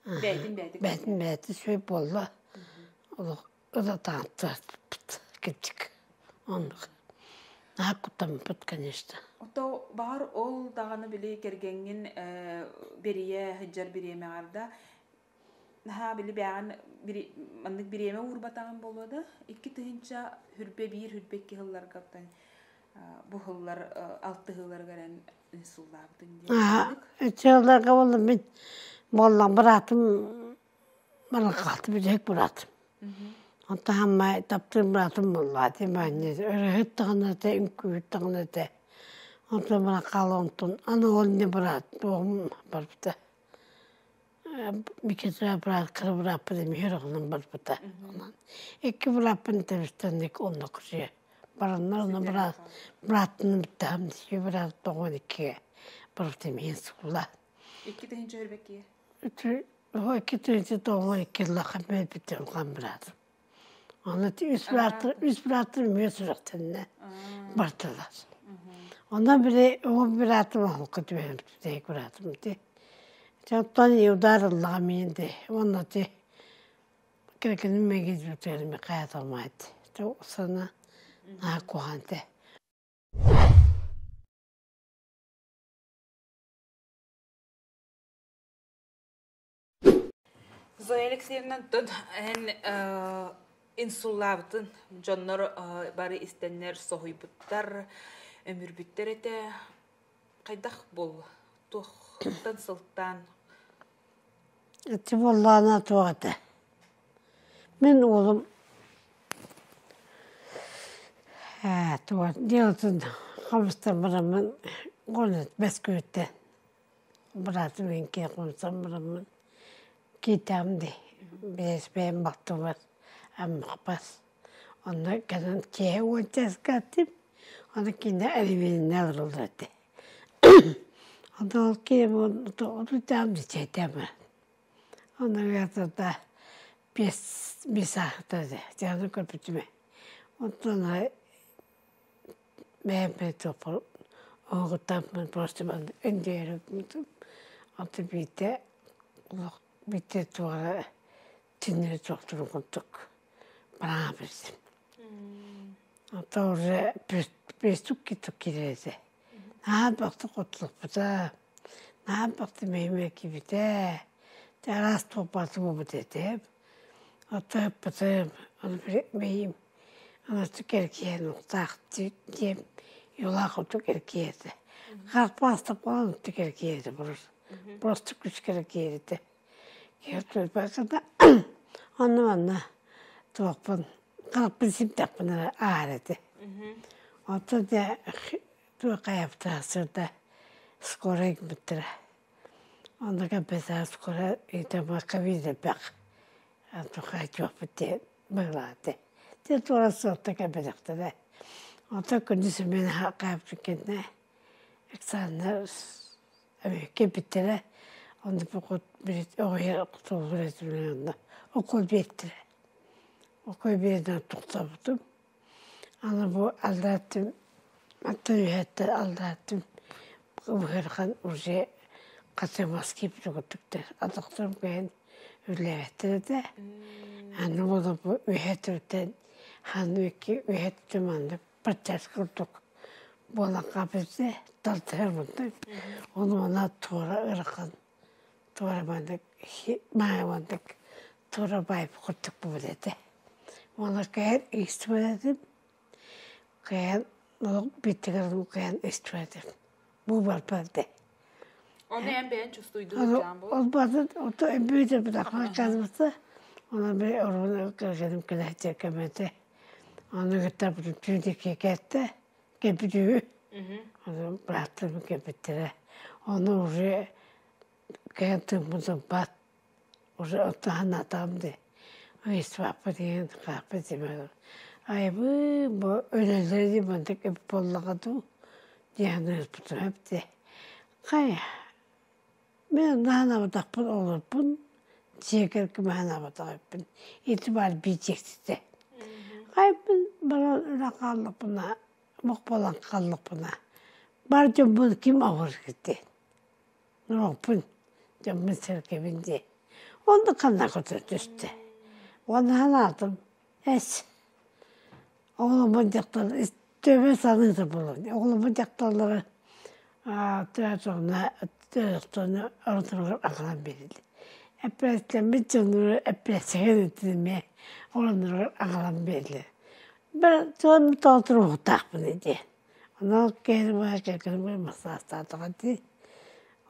Бэйэтин бэйэтэ. Бэйэтин бэйэтэ үчүгэй буолла. Олох ылатааттаатпыт кырдьык. Оннук. Наһаа куттаммыппыт, конечно. Ото баҕар ол даҕаны били кэргэҥҥин бэрийэ сылдьар бириэмэҕэр да наһаа били бэҕэн маннык бириэмэ уурбатаҕым буолуо да 2001 22 сылларга бу сыллар алтыһыыларыгар эн инсуллаабытыҥ диэн. Сылларга буолла мин буоллам быраатым баран бүтэһик быраатым. Онтон хамма таптыыр быраатым буолла тимаанньа өрөһүт даҕаны этэ, үҥкүүһүт даҕаны этэ. Онтон баран хаала онтон аны ол не быраат туоҕум барбыта. Микитра быраат кыра бырааппын эмиэ үрэҕинэн барбыта. Онон икки бырааппын тэбистэнник онно күрүө. Бараннар онно быраат бырааттыны бүттэҕим дии быраат тоҕуон иккигэ барбыт эмиэ сула. 2022 2092 ыллахха мэлбиттэн улахан быраатым. Аны үс бырааттар үс бырааттар эмиэ сүрэхтэннэ бардылар. Онон били уон быраатым оһолко түбэһэн бүтэһик быраатым ити. Оттон удар ыллаҕа миин де уонна ти кэргэним мэгиз бүтэрими хайаталмаайт. Сана наһаа куһаҕан этэ. Зоя Алексеевна, тут эн инсуллаабытын дьоннор бары истэннэр соһуйбуттар, өмүрбүттэр этэ. Хайдах буолла? Туохтан сылтаан? Ити буоллаҕына туох этэ. Мин уолум ээ туох делотун хомустан бараммын гонят бэс күөттэн быраатым иҥкиэ хомустан бараммын киитэҕим дии биэс бэйэм балтыбар аймахпар онно кэлэн киэһэ уон чааска аттым ону кинэ элимиэннэ олороллор этэ Ону ол киһи отутаам дьиэтээм Ону ыатата биэс биэс аахта дьэ көрбүтүм ээ Оттон бэйэм туохпун оҕуттааппын просто өндүөрүм Оттон биирдэ олох биирдэ туох эрэ түннэри туохтуурун курдук бараан билсим. Оттон уже приступ киирэр этэ. Наһаа бахты хотулукпута, наһаа бахты мэйимэ киирбитэ, араас туох буолбут этэ. Оттон ыппытым, ону мэйим анастык эркийэн уктаах диэм юлаах курдук эркийэр этэ. Харпааста буолан оттук эркийэр этэ просто күскэ эркийэр этэ. Онно манна туохпун харахпын симтэхпинэ аар этэ. Оттон дьэ. Туох хайаптаах сырда скорай гыммыттара. Онно кэлбэтэх скорай ыытаммакка биэрбэх. Тухайдьуохпут диэн быһылааты. Дьэ туора суолта кэлбэтэхтэрэ. Онтон күндүс мин хааппыт кэннэ экзаменнар кэлбиттэрэ. Онно бу оҕо кутуллар этим онно укол биэртэрэ. Укол биэрэн тохтообутум. Аны бу аллааттым аттан үһэттэн аллааттым быһырхан уже хатымас кииппит курдуктар атахтарым кыайан үлэлээбэттэр этэ. Аны буола бу үһэ түртэн ханнык икки үһэ маннык подтяжка курдук буолан хаалбыт талтайар мындык. Ону манна туора ыарахан туора маннык маайа туора баайбыт курдук буолбут этэ. Уонна кэһэн истибэтим кэһэн олох биттигэр кэһэн истибэтим. Бу барбат этэ. Оны эн бэйэн чувствуйдуун дьаан бу? Ол батын ото эбүүтэ бытахма казбыта. Ona bir ormanı кэргэним кэлэһитэ кэмэтэ. Аны кытта түүнүккэ кэттэ кэпүтүү. Аны бырааттарым кэпиттэрэ. Оны уже кэһэн тыыммытым бат. Уже оттоһон дии. Ыйыспаппыт диэн хааппыт дии. Айбы бу өлөллөр дии мантык эбит буоллаҕа дуу диэн ыыппытым эбит. Хайа мен наһанаабатахпын олорпун дьиэгэр кымаһанаабатах эппин ити баар биичиэкситэ. Хайпын баран үлэ хааллахпына мох буолан хааллахпына бар дьоммун ким оҕор диэн Нуоппун дьоммун сэргэбин дии. Онно ханна көтө түстэ. Уонна санаатым, эс, оҕолорбун дьахтар төбө саныыта буолан, оҕолорбун дьахталлары тыатыгына тыатыгына оротуругар аҕалан биэрдилэр. Эппиэттэммит дьоннору эппиэттиһэн этимэ оҕолоругар аҕалан биэрдилэр. Бары туом тоотуруохтаахпын диэн. Онон киһи кэргэним массаастаатаҕа дии.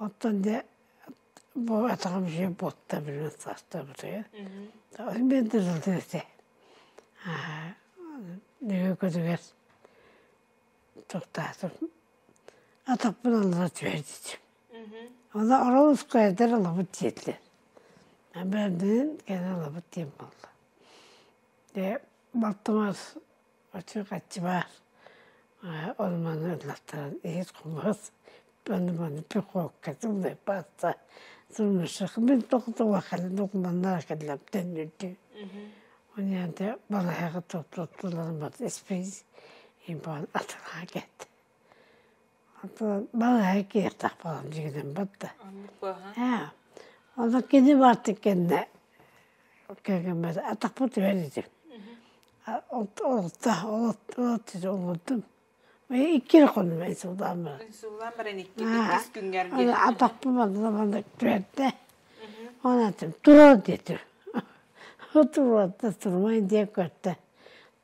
Оттон дьэ бу атаҕым үчүгэй буолта билин саастаабытыгар. Мен дырылдыр этэ. Нөҥүө күнүгэр тохтоотум. Атахпын аллара түһэрдим. Онно Орловскайдар ылабыт диэтилэр. Бэрдин кэлэн ылабыт диэн буолла. Дьэ балтым Оччо-хаччы баар ол-маны ыллаттаран иһит-хомуос ону-маны пеховка сыллайбаатта сылмышах мин тоҕо докуманнара кэллэм төннүрдүү Оньянте балаһаҕа тоттуларымат испиз импан атылаа кэт балаһа киэхтах балам дьигинэн батта Онно кини баартын кэннэ кэргэммэр атахпын түһэр этим Олотта, олот олордум. Икки эрэ хоннум инсуллаан баран. Инсуллаан баран икки иккис күҥҥэр диэн. Атахпын манна манна түһэрдэ. Онон этим, туруор диэтим. Туруорда, турумай диэн көрдө.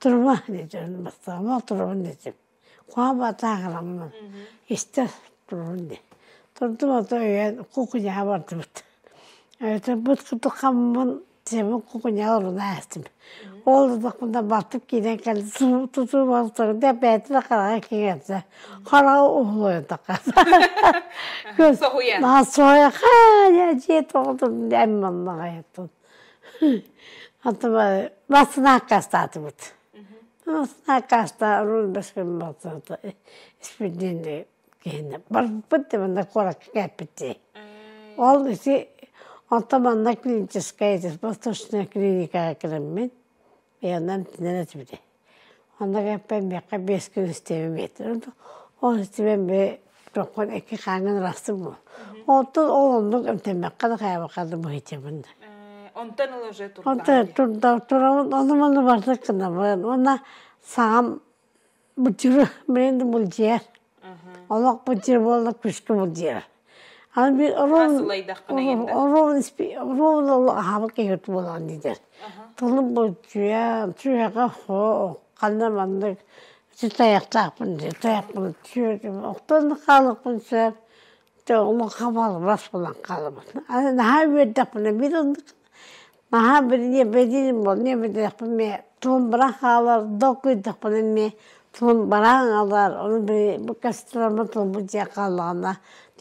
Турума диэтим, бастаама турабын диэтим. Куһаҕан атааҕыраммын истэ турабын дии. Турдум ото өйөөн куукуняҕа бардыбыт. Быт курдук хаммын сиэммин куукуняҕа олорон аастым. Ол олордохпуна балтым киирэн кэлэн тутуу буолтугун да бэйэтэ да хараҕа киирэрдэ. Хараҕа уһулуйан Соһуйан. Соһуйан хаа дьиэ тоҕотун эн маннаҕайытын. Антон басына аккаастаатыбыт. Аккаастаа испирдиин киһини барбыт да манна куоракка кэлбит дии. Ол ити онтон манна клиническая восточная клиникаҕа киирэммин бэйэнэн тинэн этибити. Онно кэлпэн миэхэ 5 күн истиэбин биэртилэр. Ол истибэн били тоххун икки хааҥҥын ырастым буол. Онтон ол оннук эмтэммэххэ да хайабакка да быһыйтыбын. Онтон ыла уже Онтон турда турабын ону маны барыта гынабын. Уонна саҥам бутиры билин да булдьуйар. Олох бутир буолла күскэ булдьуйар. Аны bir ровно ол аһаабыт киһи буолан диидэр. Тылым булдьуйан, сүрэҕэ хоо, ханна маннык тайахтаахпын дии, тайахпын сүөрдүм, охтон хаалыахпын сөп. Ону хабалбас буолан хаалабын. Аны наһаа үөрдэхпинэ биир оннук наһаа бир не бэдиим бол не бэдэхпин ме туомбара хаалар докуйдахпына ме Тылым бараан алар, ону били бу кастыламмыт тылбыт дьиэ хааллаҕына,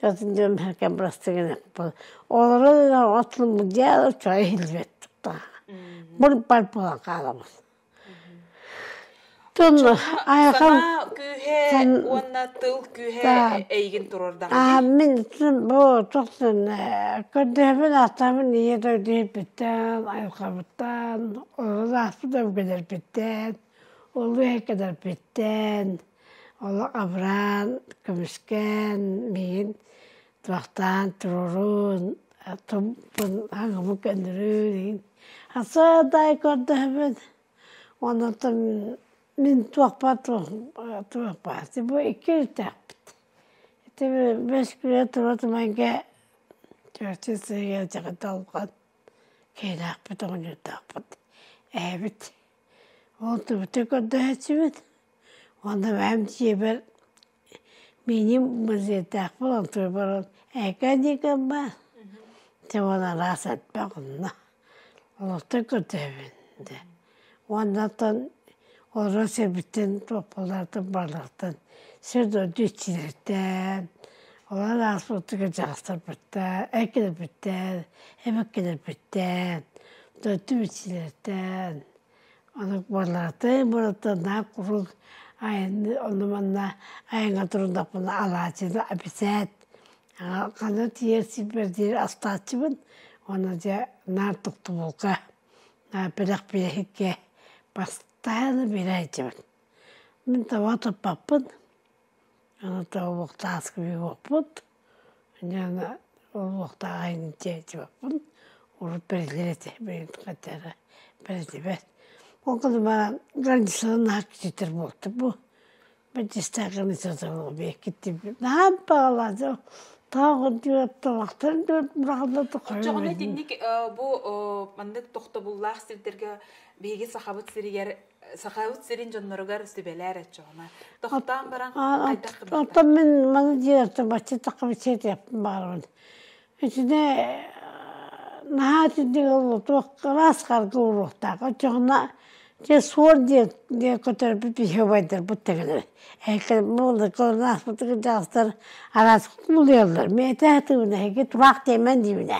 дьонтон дьон бэркэ бырастыы гыныахпыт. Олору тылбыт дьиэ чой иһиллибэт Быр-бар буолан хаалабыт. Тыл айхал Санаа күүһэ уонна тыл күүһэ эйигин туруордаҕа дии. Мин бу тохтун көрдөһөбүн ааттаабын ийэ дойду иһиппиттэн, айылҕабыттан, олорон ааспыт өбүгэлэрбиттэн, улуу эһэккэлэрбиттэн, олох абыраан, көмүскээн, миигин туохтаан туруорун, тумпун хаҥабын көннөрүүн Асаадай көрдөһөбүн Онтон мин туохпар туохпар бу икки өрүттээхпит. Ити бэс күнэ тура тумайга чөрчү сыыйа дьаҕыталҕан киһилээхпит оҕонньордоохпут эһэбит. Ол түбүтэ көрдөһөөччүбүт. Уонна бэйэм дьиэбэр мииним музейдаахпын онтуй баран эһэкэ диэки баар. Дьэ уонна араас элбэх онно. Олохтон көрдөһөбүн дэ. Уонна оттон олорор сирбиттэн туоппалаартан барылартан сир-дойду иччилэриттэн, олорон ааспыттыгар дьахтарбыттан, эккирэрбиттэн, эбэккэлэрбиттэн, дойду иччилэриттэн Ону барыларыттан барыттан наар куруук айанны онно-манна айаҥҥа туруннахпына алаадьыны эбисээт ханна тиийэр сирбэр диэри астааччыбын уонна дьэ наар тохтобулга бэлэх биэһиккэ бастаан биэрээччибин. Мин таба туппаппын, аны тобуктааскы буолбут Дьэ олуохтаах айын диэччибэппин урут бэриллэр этэ билигин хата бэриллибэт. Ол гынан баран границаны наһаа кичитэр буолта бу бэдьистээх границата наһаа баҕалаах таах талахтарын быраҕылла Оччоҕуна итинник бу маннык тохтобуллаах сирдэргэ биһиги Сахабыт сиригэр Сахабыт сирин дьонноругар сүбэлээр оччоҕуна. Тохтоон баран хайдах гыныахтаах? Оттон мин маны диэхтэн бачча таххабычча баарбын. Итинэ наһаа итинник туох ыраас харгы уруохтаах. Оччоҕуна дьэ суор диэн диэн көтөрбүт биһи убайдарбыт тэҥнэр. Ааспытыгар дьаҕастар араас кулуйаллар. Миэтэ сатыыбын эһиги тураах диэмэн диибинэ.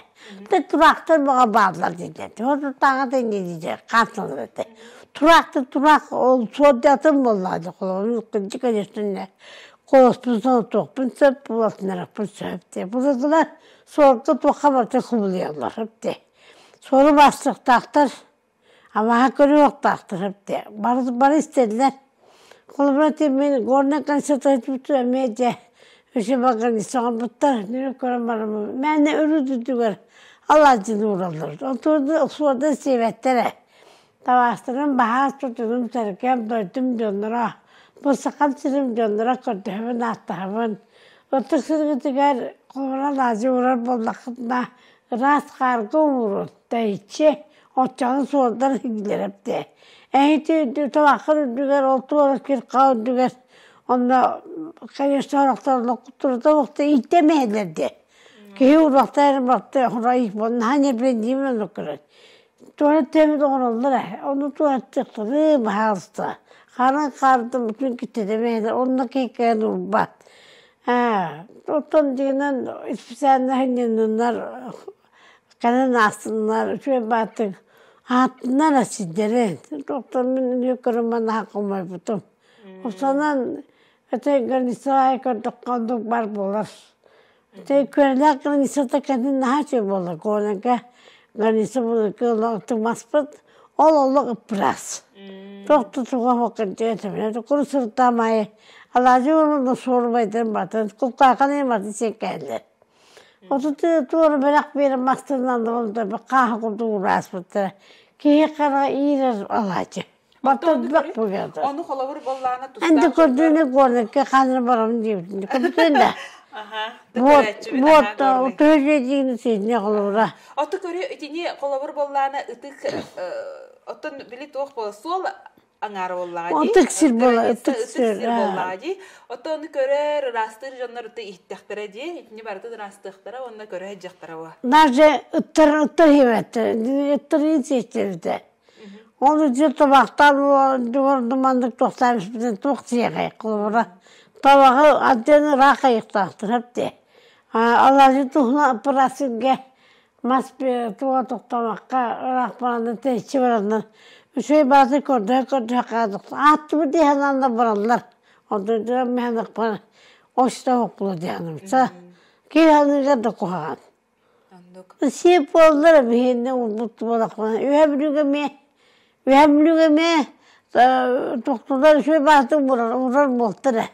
Тураахтар баҕа бааллар дииллэр. Тураахтааҕа тэҥҥэ дииллэр. Хаансалар этэ. Тураахтар тураах ол суордьатын буоллаҕа дьэ холобур кырдьык конечно холоспун солотуохпун сөп булатынарахпын сөп диye. Былыргылар суорга туохха барыта кубулуйаллар сөп диye. Суору бастыахтаахтар Абаһа көрүөхтаахтар эбит бары бары истэллэр. Холобура ити мин Горнай консультативтуу эмиэ дьэ үчүгэй организация оҥорбуттар. Нүрү көрөн бараммын мээнэ үрүт-үрдүгэр алаадьыны уураллар. Онтон суода сиэбэттэр ээ. Табаастарын баһаас тутунум сэргэм дойдум дьонноро, бу Сахам сирим дьонноро көрдөһөбүн ааттаһабын. Ытык сиргитигэр холобура алаадьы уурар буоллаххытына ыраас хаарга уурун, тэйиччи Оччоҕуна суолдар иһиллэр Эһити табаххын үрдүгэр, ол туора кирха үрдүгэр онно конечно сорохтор турда уохта ииттэмэһэлэр дии. Киһи уруохтар барта хурай наһаа нервендиим оннук көрөр. Туора тэмит оҥороллор ээ. Ону туораттыахтары баһаалыста. Хааран хаардым бүтүн киттэтэмэһэлэр онно киһи урбат. Аа, оттон дигинэн специально хинниннар Кэлэн аастыннар, үчүгэй бааттык ааттыннар эрэ сирдэрин. Доктор мин үнүө көрөн наһаа хомойбутум. Осонон этэй границаҕа көрдөххө оннук бар буолар. Этэй күөлээх границата кэннин наһаа үчүгэй буолар. Куонага граница былыргы маспыт ол олох ыппыраас. Туох да туга суох кырдьыга куру сыртаам аайы алаадьы уонна суорубайдарын батын култааханы батын сиэккээллэр. Отут туора бэлэх биэрэн мастарынан да хааһы курдук урааспыттара. Киһи хара иирэр алаачы. Баттарбак бугата. Ону холобур боллаана тустаах. Энди көрдүүнү горнакка ханыр барам диэбитин. Көбүтүн да. Вот, вот, төһө сидне холобура. Оту көрү итини холобур боллаана ытык оттон били туох буола суол аҥаара буоллаҕа дии. Ытык сир буола, ытык сир буоллаҕа дии. Оттон ону көрөр, ыраастыыр дьоннор ыты иһиттэхтэрэ дии. Итини барытын ыраастыахтара уонна көрө сылдьыахтара буо. Даже ыттар ыттар иһибэттэр. Ыттар иһиттэрбитэ. Ол дьэ табахтаан маннык тохтоон испитин туох диэҕэй холобура табаҕы ардыан ыраах айыктаахтар эбит алаадьы туһунан аппараасыҥҥа мас туга тохтообокко ыраах бараннар тэйиччи бараннар үчүгэй баҕайытык көрдөһө-көрдөһө хаалбыт ааттыбыт дии санааннар бараллар онтон мээнэ остоһукпула диэххэ киһи аныгар да куһаҕан Сиэп буоллар биһиэннэ уурбут буолахпына үһэ бүлүүгэ эмиэ үһэ бүлүүгэ эмиэ тохтулар үчүгэй баҕайытык уурар уурар буолтар ээ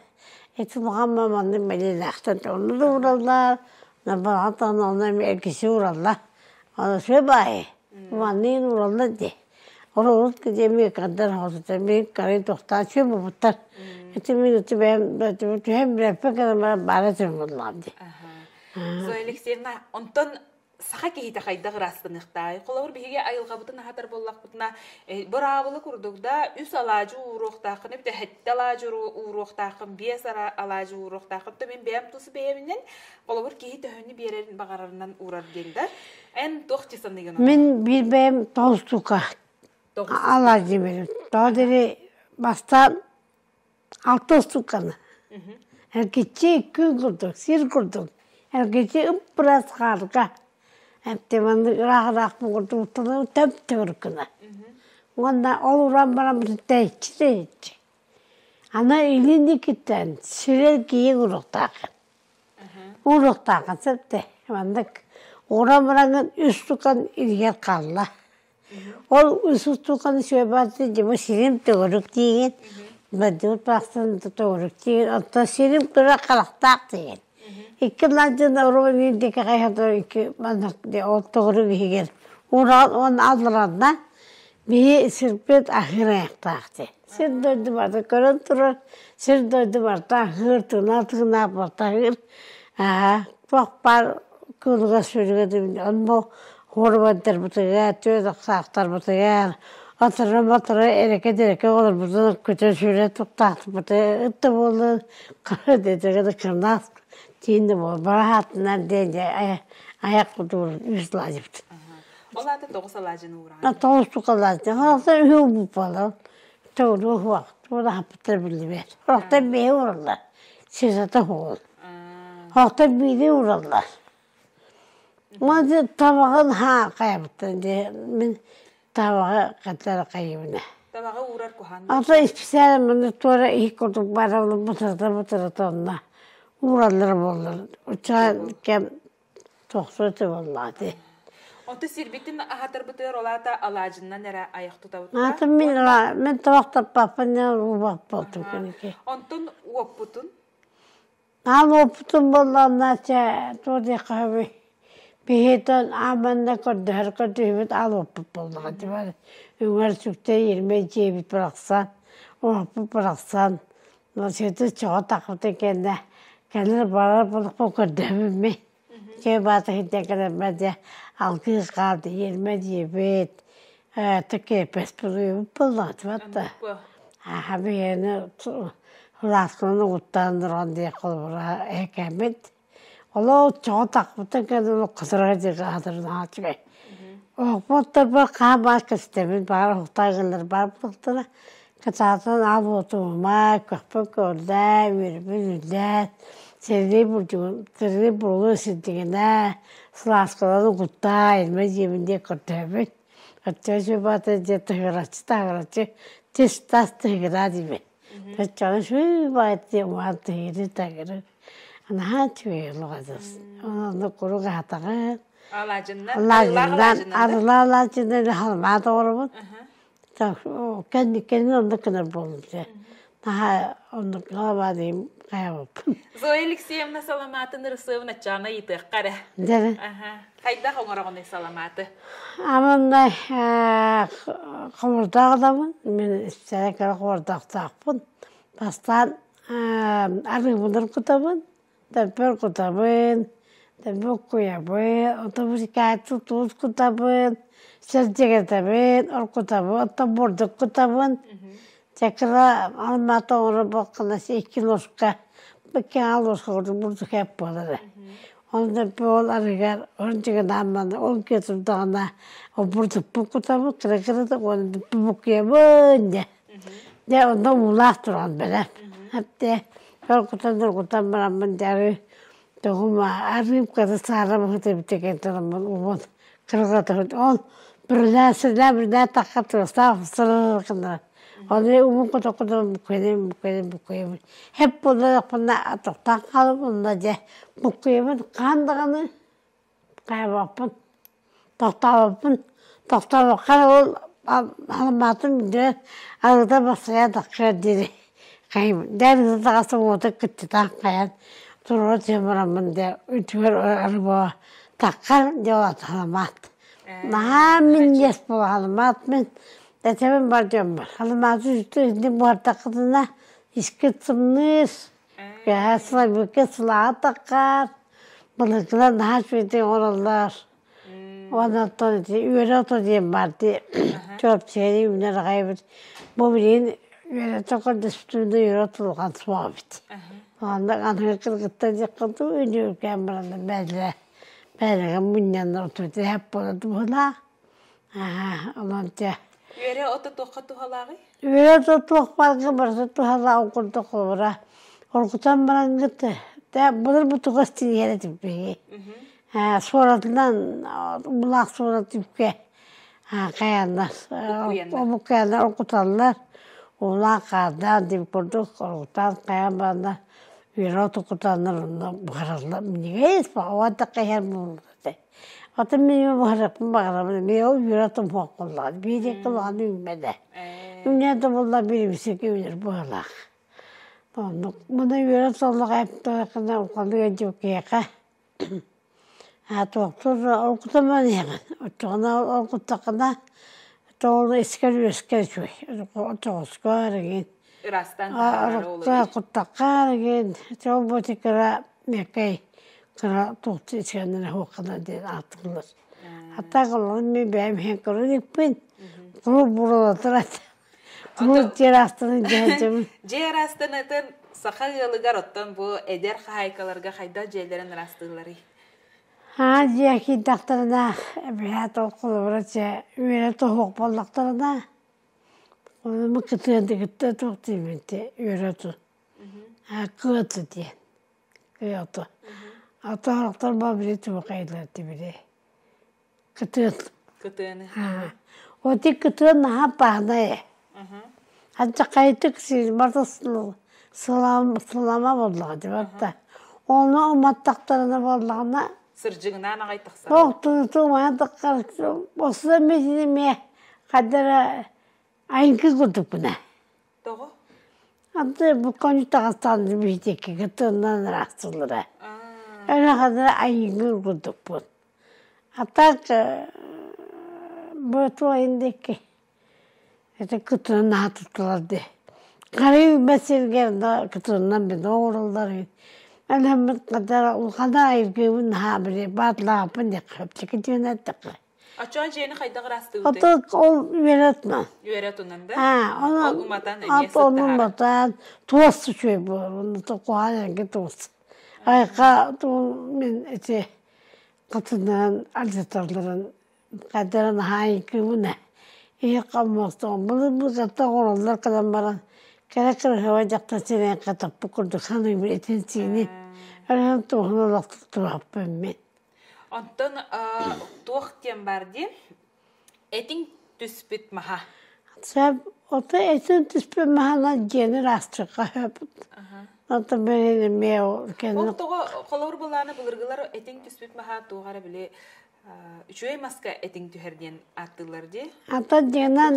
ити улахан маннык бэлиэлээхтэр онно да уураллар балаҕан онно эмиэ эргиччи уураллар ону үчүгэй баҕайы манныгын уураллар дии ол урут эмиэ кырдар мин карай тохтоон үчүгэй буолбуттар ити мин ити бэйэм түһэн билэппин гынан баран баара этим буоллаҕым дии Зоя Алексеевна, онтон саха киһитэ хайдах ыраастаныахтаай? Холобур, биһиги айылҕабытын аһатар буоллахпытына, быраабыла курдук да, үс алаадьы ууруохтааххын, эбэтэр сэттэ алаадьы ууруохтааххын, биэс алаадьы ууруохтааххын. То мин бэйэм тус бэйэбинэн, холобур, киһи төһөнү биэрэрин баҕарарынан уурар диэн да. Эн туох дии саныыгын? Мин биир бэйэм тоҕус штука алаадьы биэрэбин. Тоҕо диэри бастаан Алта устуканы. Эргиччи күн курдук, сир курдук. Эргиччи ып-ыраас хаарга. Эптиманнык ыраах-ыраах курдук төп-төгүрүк гына. Уонна ол уран баран тэйиччи тэйиччи. Аны илин диэкиттэн сирэр киһи уруохтааххын. Уруохтааххын сөп дээ. Маннык уран бараҥҥын үс штукан илигэр хаалла. Ол устуканы сүөбэти дьыбы сирим төгүрүк диигин, бэрдибит барахсан төгүрүк диигин, оттон сирим кыра харахтаах диигин. Икки лаадьын оруо биир диэки хайыһа икки маннык ол төгүрүк иһигэр ураан уонна алларанна биһи сирбит аһыыр айахтаах дии. Сир дойду барыта көрөн турар, сир дойду барыта аһыыр, тыына тыынаах барыта аһыыр. Аа, туох баар кыылыгар сүрүгэ онно Хоругваттарбытыгар, түөрт охсаахтарбытыгар, отторо-мотторо эрэкэ-дэрэкэ олорбутун көтө-сүүрэ туттаахпыты ыт да буоллун, хара дэтэгэ да кырнаах тиин да буоллун, бара хаатынар диэн дьэ айах кутуур үс алаадьыбыт. Ол аата тоҕус алаадьыны уураҕын? Тоҕус штук алаадьы. Хорохтор үһү уурбут буолар. Тоҕуруо суох, туора хаппыттар биллибэт. Хорохтор биэһи уураллар. Сисата суох. Хорохтор биири уураллар. Маны табаҕын хаайбыттан дии мин табаҕы хаттара хайыбына. Табаҕы уурар куһаҕан. Ата исписээн маны туора иһит курдук бараллар бытырыта бытырыта онно уураллар буоллар. Учаан кэм тохсуо буоллаҕа дии. Онто сирбитин аһатарбытыгар ол аата алаадьыннан эрэ айах тутабыт. Аата мин мин табах таппаппын уубап буолтум кэники. Онтон уоппутун Аал уоппутун буоллаҕына чэ туох диэххэ сөбүй биһиэтэн ааманна көрдөһөр көрдөһүүбүт аал уоппут буоллаҕа дии бары үҥэр сүктэр иирмэй дьиэбит барахсан уоппут барахсан сөтө чоҕо тахпытын кэннэ кэлэр барар буоллахпын көрдөһөбүн мин чэй баата сирдэн кэлэрбэр дьэ алгыы хаалды иирмэ диэбит тэкиэпэс буруйбут буоллаҕа дии батта аха биһиэни Ылааскынан угуттаан туран диэх холобура эһэкээммит. Олоо чоҕо тахпытын кэннэ олох кытарар диэки аһатарын аһааччыбай. Оһохпуттарбар хаһан баар кэстэбин баар оһохтоох баар буолуохтара. Кытаатан аал уотума, көхпүн көрдөө, үөрбүн үллэт, сэрии бурдугун, сэрии буругун сирдигинэ, сылааскаларын угуттаа, илмэ дьиэбин диэн көрдөһөбүн. Оччо сүбата дьэ тыһыгыраччы таһыгыраччы тис-тас тыһыгыраа диибин. Оччоҕо сүүбаайт уһаан тыһыыры тагыры наһаа үчүгэй олоҕодус. Онно курук аһатаҕын. Алаадьыннан, Алаадьыннан, арылаа алаадьыннан халбаа тоҕоробут. Кэнниккэнин оннук гынар буоллум дьэ. Наһаа оннук халбаа диим хайабыппын. Зоя Алексеевна саламаатын ырысыабын аччаана ыйытыахха эрэ. Дьэ. Хайдах оҥороҕунуй саламааты? Аманнай хомурдаах адамын, мин исписэлэ кыра хомурдаахтаахпын. Бастаан арыыбын кутабын, төппөр кутабын, төппөр куйабын, оттон бу туус кутабын, сэрдьэгэтэбин, оркутабын, оттон бурдук кутабын. Чакыра алмата оҥоро буолканас икки ложка, икки аал ложка курдук бурдук эп буолар. Онно ол арыгар ончугунаан ол киэ турдаҕына обурдуппун кутабын кыра-кыратык уонна буккуйабын дьэ. Дьэ онно уулаах туран бэлэм. Эптэ ол кутан кутан бараммын дьэ арыы тоҕум арыым кыра саарам ыһыта тураммын угун кыргатабын ол бүрүлээ сирдээ бүрүлээ тахха тыастаах сырырыкына Оны угун кута-кута буккуйабын буккуйабын буккуйабын Хеп буоллахпына тохтоон хаалабын онно дьэ буккуйабын хаһан даҕаны хайабаппын тохтообоппун тохтообокко ол халамаатым дьэ арыыта бастайа тахсыар диэри хайым дьэ арыыта таҕыстым уота кыччатан хайан туруора түһэн бараммын дьэ үтүгэр арыы таххар дьэ ол халамаат наһаа минньиэс буола халамаат мин этэбин бар дьоммор халамааты үстэ буһартаххытына Искит сымныыр, кэһэ сылайбыкка сылааҕа таххаар, былыргылар наһаа үчүгэйдик оҥороллор. Уонна оттон ити үөрэ ото диэн баар дии, чуопчайы үүнэр аҕай эбит. Бу билигин үөрэтэ көрдөспүтүм да үөрэ отулҕан суох эбит. Онно аныгы кыргыттар диэххэ дуу, үнүргээн бараннар бээлэрэ бээлэгэ мунньаннар оту тэһэп буола быһыылаах. Аа, онон дьэ Үөрэ ото туохха туһалааҕый? Үөрэ да туох баарга барыта туһалаах курдук холобура оргутан бараҥҥыт тэ былыр бутугас тиийэр этим биһиги суоратынан булаах суорат үпкэ хайаннар буккуйаннар оргуталлар уулаах хаардаан диэн курдук оргутан хайан бараннар үөрэ оту кутаннар онно буһараллар минньигэс уонна хайар буолла Атын мин баҕараппын баҕарабын эмиэ ол үөрэ тумуһах буоллаҕа биир кылааны үүммэтэ. Үүнэ да буолла биримсики үүнэр быһалаах. Оннук муна үөрэ соллох эптээххинэ ухалыы дьукиэхэ а туохтуур ол кутаман иһэҕин оччоҕуна ол куттаххына тоҕо искэр үөскэр үчүгэй очоҕоско эрэгин Ырастан таһаарар орукка куттахха эрэгин чол ботикара меккэй кыра туохту ичгэннэрэ хуоххана диэн ааттыыллар. Хата колон мин бэйэм иһэн көрөн иппин. Кулууп буралатар Кулууп дьиэ араастарын дьэһэлдьэбин. Дьиэ араастан саха ыалыгар оттон бу эдэр хаһаайкаларга хайдах дьиэлэрин ыраастыылларый? Аа дьиэ киирдэхтэринэ эбэһээт ол холобура чэ үөрэ тоһуох буоллахтарына ону кытыан кытта туох диибин үөрэ ту кыаты диэн Кыйата. Атаахтар бабри тубакайлар тибири. Кытыан. Кытыаны. Оти кытыан наһаа паанай. Анча кайтык сир барта сылама боллаҕа дибатта. Оны уматтактарына боллаҕына Сырдьыгынаан аҕай тахсар. Ох туту маатаккар осла мисине хадара айынкы кутукуна. Тоҕо? Аты бу коню таҕыстаан биһитикки кытыннан ыраахтылара. Өлө хадара айыҥыр курдукпун. А так бу туойндикки это кытынан наһаа туттулар дии. Харыы сиргэр да кытынан бин оҥороллор Өлөммүт кадара улхана айыргыыбын наһаа били баатлааппын диэххэ чэпчэки диэн эттэххэ. Оччоон дьиэни хайдах ыраастыыбытый? Ото ол үөрэтмэ. Үөрэтунан да? Аа, Ол оны уматан эмиэ ат onu сыттаһара. уматан туос үчүгэй буолар. Онно куһаҕан эргэ туос. Айка туу мин ити катынан алдьаталларын хадарын хаайыкыбына иһи хоммостон былыр бу оҥороллор кэлэн баран кэрэ кырыһыба дьахтар сирин хатаппыт курдук саныыбын итин сиини өрөһөн туоһун олохтук туруохпун мин Онтон туох диэн баар дии? Этиҥ түспүт маһа. Сөп, ото этин түспүт маһынан дьиэни ыраастыахха сөп. Ото били эмиэ Ол тоҕо холобур былааны былыргылар этиҥ түспүт маһа туох эрэ били үчүгэй маска этиҥ түһэр диэн ааттыыллар дии. Ата дьиэнэн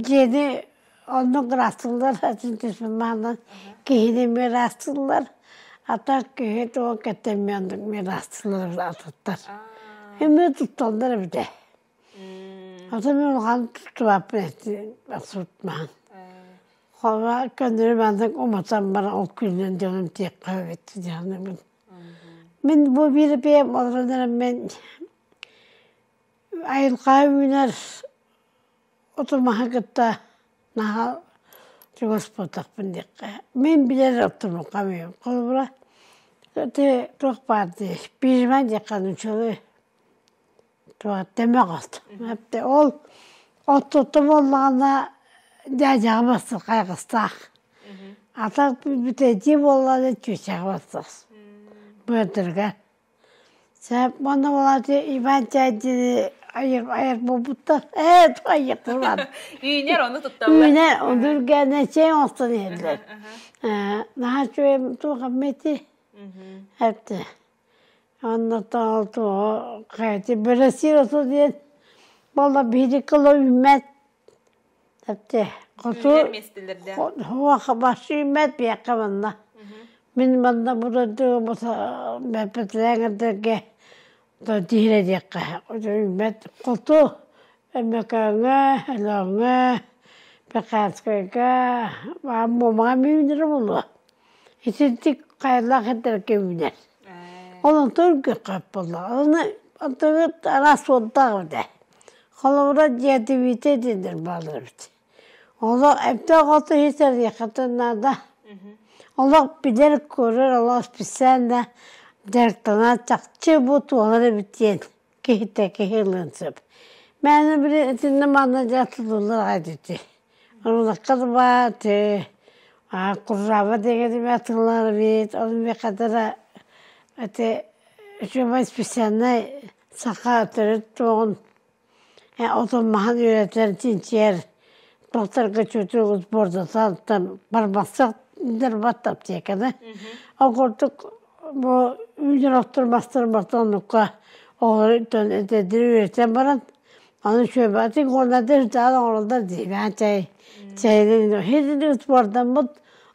дьиэни оннук ыраастыыллар этин түспүт маһынан киһини эмиэ ыраастыыллар. Ата киһи туох кэттэммиэ оннук эмиэ ыраастыыллар атыттар. Эмиэ тутталлар эбитэ. Ата мен улахан туттубаппын охсубут Хора көннөрү маннык уматан баран ол күнүнэн дьонум тиэххэ эбит диэхнэбин. Мин бу биир бэйэм олорон эрэн мен айылҕа үүнэр оту-маһы кытта наһаа чугас буолтахпын диэххэ. Мин билэр оттомукка миэм. Холобура, Ити туох баар дии, пижма диэххэ нууччалыы туох тэмэх от. Ол оттотто буоллаҕына дьээдьэҕэ барсар хайҕастаах. Ата бүтэйдии буоллаҕына чүчэҕэ барсар. Быатырга. Сөп уонна буолааччы Иван Чээдьини айар айар буолбуттар. Ээ айыахтар Үүнэр ону тутталлар. Үүнэр ону үргээнэ чэй оҥостон иһэллэр. Наһаа үчүгэй туох эмити эттэ. Онно тоҕо туоҕу хайати бэрэсиир оту диэн буолла биһиги кыла үүммэт. Эптэ хоту Үүнэр миэстэлэрдээх. Хуаха башы үүммэт биэххэ манна. Мин манна бу дойдуга бэппэтилээҥэрдэргэ тиһирэ диэххэ үүммэт хоту Өймөкөөҥҥө, Өлөөҥҥө, Пекарскайга, Муомаҕа үүнэрэ буолуо. Итинник хайалаах сирдэргэ үүнэр. Ол онтон үргүөххэ буолла. Ону онтон араас суолтаах этэ. Холобура дьиэтибиитэ диэннэр бааллар эбит. Олох эмтээх оту иһитэр наада. Олох билэр, көрөр, олох специально дьарыктанар чахчы бу туолар эбит диэн киһитэ киһи ылыан сөп. Мээнэ били итиннэ манна дьэ тутуллар аҕай ити. Рулакка да баар, ти куржава деген атыылар эбит, ол миэхэ ити үчүгэй специальнай саха төрүт туоҕун отун маһын үөрэтэр, чинчийэр докторга чутугут сбордатан барбахсах дэрбат аптеканы. Ол курдук бу үүнэр оттор мастар барыта оннукка оҕолору этэдири үөрэтэн баран аны үчүгэйбэтик уонна даал оҥороллор дии бээн чэй чэйинэн хитини сбордаммыт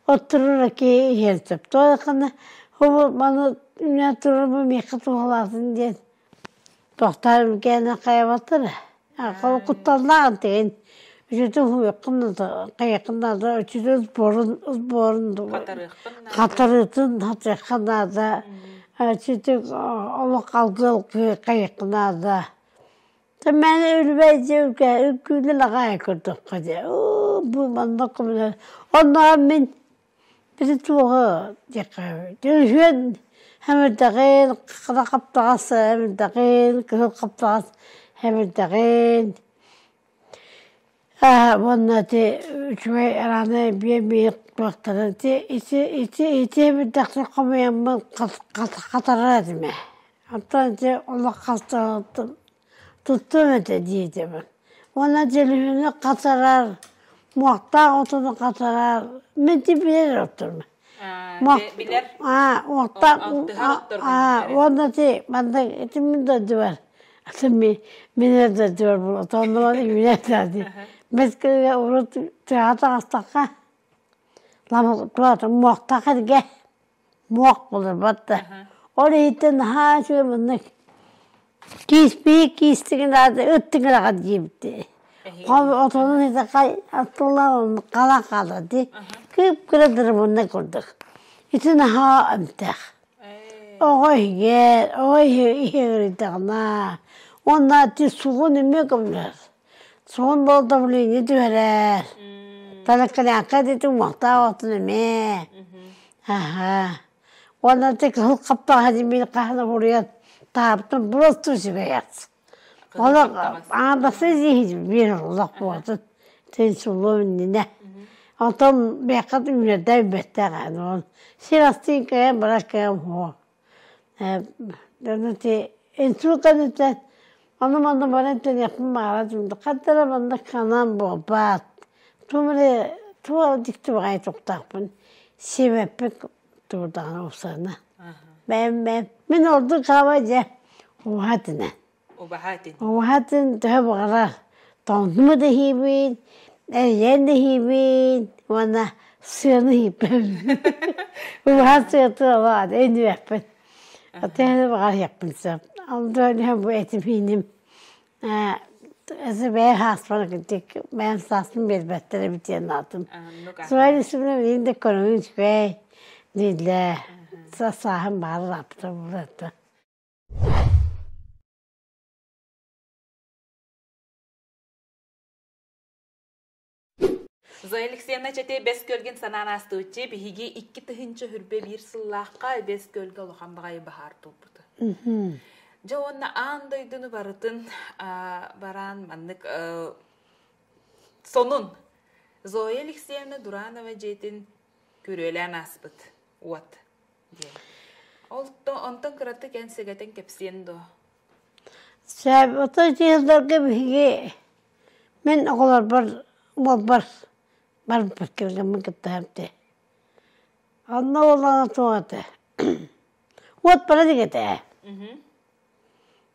отторура киһи иһиэн сөп тоойхана хубу маны үүнэн турар бу миэхэ туһалаатын диэн Тохтоор кээнэ хайабаттар кутталлаах тигин үчүтү хуйаххын хайаххын наада үчүтү сборун сборун хатарыытын хатыахха наада үчүтү олох алгы хайаххын наада Мээнэ үлүбэй дьиэ үккүүлэн аҕай көрдөххө дьэ бу манна оннооҕор мин Били туоҕу диэххэ үһүөн хэмирдэҕин, хара хаптаҕас хэмирдэҕин, кыһыл хаптаҕас хэмирдэҕин уонна ити үчүгэй араанай биэ биир туохтарын ити ити ити ити хэмирдэхтэр хомуйаммын хатарар этим ээ. Оттон ити олох хастарыттан туттуом этэ диэтим. Уонна дьөлүһүнү хатарар, муохтаах отону хатарар. Мин ти билэр отторум. Билэр. Уохтаах уонна ти манна ити мин дойдубар. Аты мин дойдубар бу отоннугар үүнэр Бэскэгэ урут тыаҕа таҕыстахха муохтаах эргэ муох буларбат да. Ол иһиттэн наһаа үчүгэй маннык кииспии киистигин аата ыттыҥыраҕа диэбитти. Отонун итэхай аттылаан хала хаалар дии. Кып-кыра дырыбынна курдук. Ити наһаа эмтээх. Оҕо иһигэр, оҕо иһигирийдэҕинэ уонна ити сугун эмиэ көмөлөһөр. Сугун буол давление түһэрэр. Талаккалаахха ити уҥуохтаах отун эмиэ. Аһа. Уонна ити кыһыл хаптаҕа димин хаһан уруйан таабытын просто үчүгэй Олох аан бастакы биир олох буолтун тин сулуом иннинэ. Онтон биэххэ үүнэрдэ үүммэттээх ол сир астыын кыайан барар кыам суох. Дьону инсульт кэнниттэн ону-маны баран тэниэхпин баҕарар ханна эрэ манна ханаан буолбат. Туом эрэ туох дьикти баҕайы туохтаахпын сиэбэппин турдаҕына упсарына. Бэйэм бэйэм мин ордук хаабай дьэ убаһа этинэн. Убаһа этин. Убаһа этин төһө баҕарар тоҥнума да иһиибин, эрийэн да иһиибин уонна сыаны иһииппин. Убаһа сыата олоҕо өйдүөхпүн. Төһө баҕар иһиэхпин сөп. Онтон бу этим ииним бэйэ сааспар бэйэм сааспын биэрбэттэр эбит диэн аатым. Суой үсүбүнэ да көрөҥүн үчүгэй дииллэр. Сааһым баар улааппыта буолуо Зоя Алексеевна чэти бэс көлгин санаан аастыбыччы биһиги 2021 сыллаахха бэс көлгө улахан баҕайы баһаар туолбута. Дьэ уонна аан дойдуну барытын бараан маннык сонун Зоя Алексеевна Дуранова дьиэтин күрүөлээн ааспыт уот диэн. Ол онтон кыратык эн сэгэтэн кэпсиэн дуо? Сөп, ото дьиэлэргэ биһиги мин оҕолорбор уолбар барбыт кэргэммин кытта этэ. Онно уоллана туох этэ Уот бара илик этэ.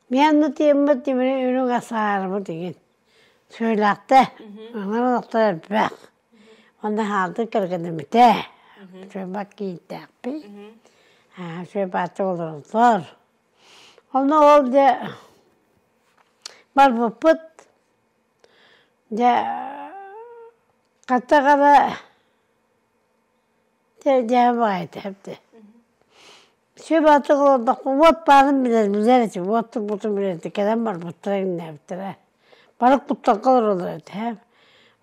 Миэннэ тиэммит тимири үрүҥ асаарыбыт игин. Сүөлээхтэ, аҥар олохтор элбэх. Онно хаалдык кэргэнэммитэ. Сүөбэт киинтээхпит. Сүөбааччы олороллор. Онно ол дьэ барбыппыт. Дьэ хата хара Дьэ баайта эбитэ. Сүбэ-атах олордохпун уот баарын билэр билэр этим, уот турбутун билэр этим, кэлэн барбыттара иҥнээбиттэрэ. Бары кутталга олороллор этэ.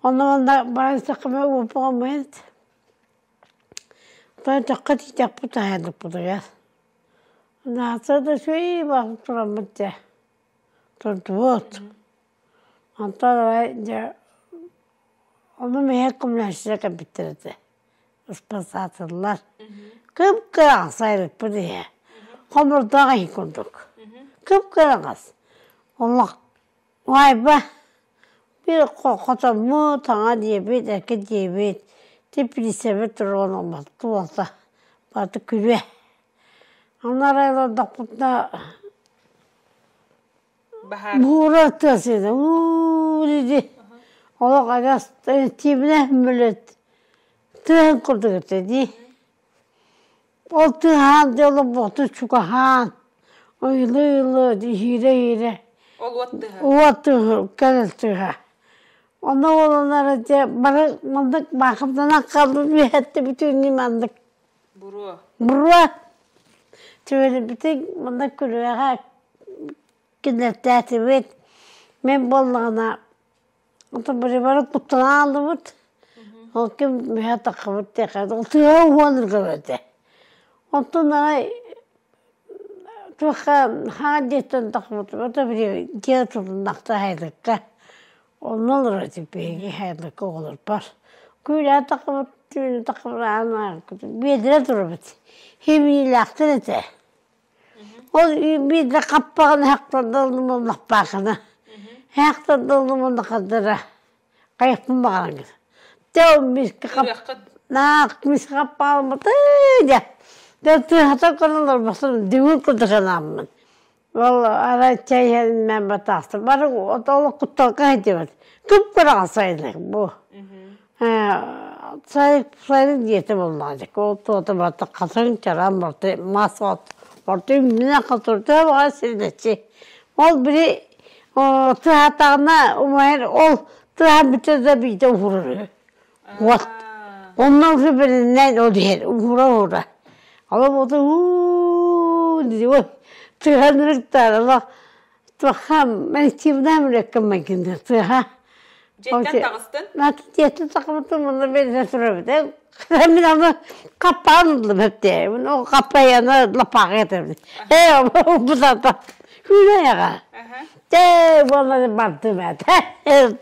Онно манна баран истэххэ уоппуҕаммыт. Оттон өтөххө тиийдэхпит таһайдахпытыгар. Наата да үчүгэй баҕа тураммыт дьэ турдубут. Онтон арай дьэ ону мэһэй көмөлөһүччүлэр кэлбиттэр этэ. Ыспасаатыллар. Кып-кыраҕас сайылыкпыт иһэ. Хомурдаах иһи курдук. Кып-кыраҕас. Олох уһайба биир хотоммут, таҥа диэбит, эргэ диэбит, теплицэбит туруон туолта барыта күрүө. Онно арай олордохпутуна Буура тыас этэ уу диди олох адьас тиибинэ мүлүт тыаһын курдук этэ дии. Ол тыаһаан дьэ олорбохтун чугаһаан ыйылыы-ыйылыы иһиирэ-иһиирэ Ол уот тыаһа. Уот тыаһа кэлэр тыаһа. Онно буоланнар дьэ бары маннык баахымданан хаалбыт үөһэттэ бүтүннүү маннык Буруо. Буруо. Түбэлибитин манна күрүөҕэ киллэртээтибит. Мин буоллаҕына ото бары куттанан ааллыбыт. Ол ким мүһэ таххыбыт диэхэ тыа уһуон этэ. Онтон арай туохха хаан диэттэн таххыбыт ото били дьиэ тутуннахта хайдыкка. Онно олорор этим биһиги хайдыкка оҕолорбор. Күүлээн таххыбыт түүнү таххыбыт аан биэдэрэ турабыт. Химиилээхтэр этэ. Ол биирдэ хаппаҕын эһэхтэрдэ ыллымаллахпаахына. Хайыппын баҕаран Дьэ ол миискэ наах миискэ хаппаҕалматыы дьэ. Дьэ тыаһата көрөн олорбосун дүҥүр курдук санааммын. Ол арай чэй иһэн батаахтар бары ол кутталга сылдьыбыт. Кып-кыраҕа сайылык бу. Сайылык диэтэ буоллаҕа дьэ. Ол туота барыта хатыҥ чараан барыта мас от барыта үүннэ хатырда баҕа сирдэччи. Ол били тыаһаатаҕына умайар ол тыаһаан бүтэ да биирдэ уһурар үһү. Уот. Онно уже билиннээн ол иһэр уһура-уһура. Ала буолта уу дии ой тыаһан ырыктаар ала туохха манитивнаам үлэккэ майгыннар тыаһа. Дьиэттэн таҕыстын? Дьиэттэн тахсыбытым онно бэрдэ турабыт. Мин аны хаппаан ыллым эптээ. Ол хаппайаны лапааҕа этэрбит. Ээ бутата күүнэйэҕэ. Тэ буолла бардым этэ.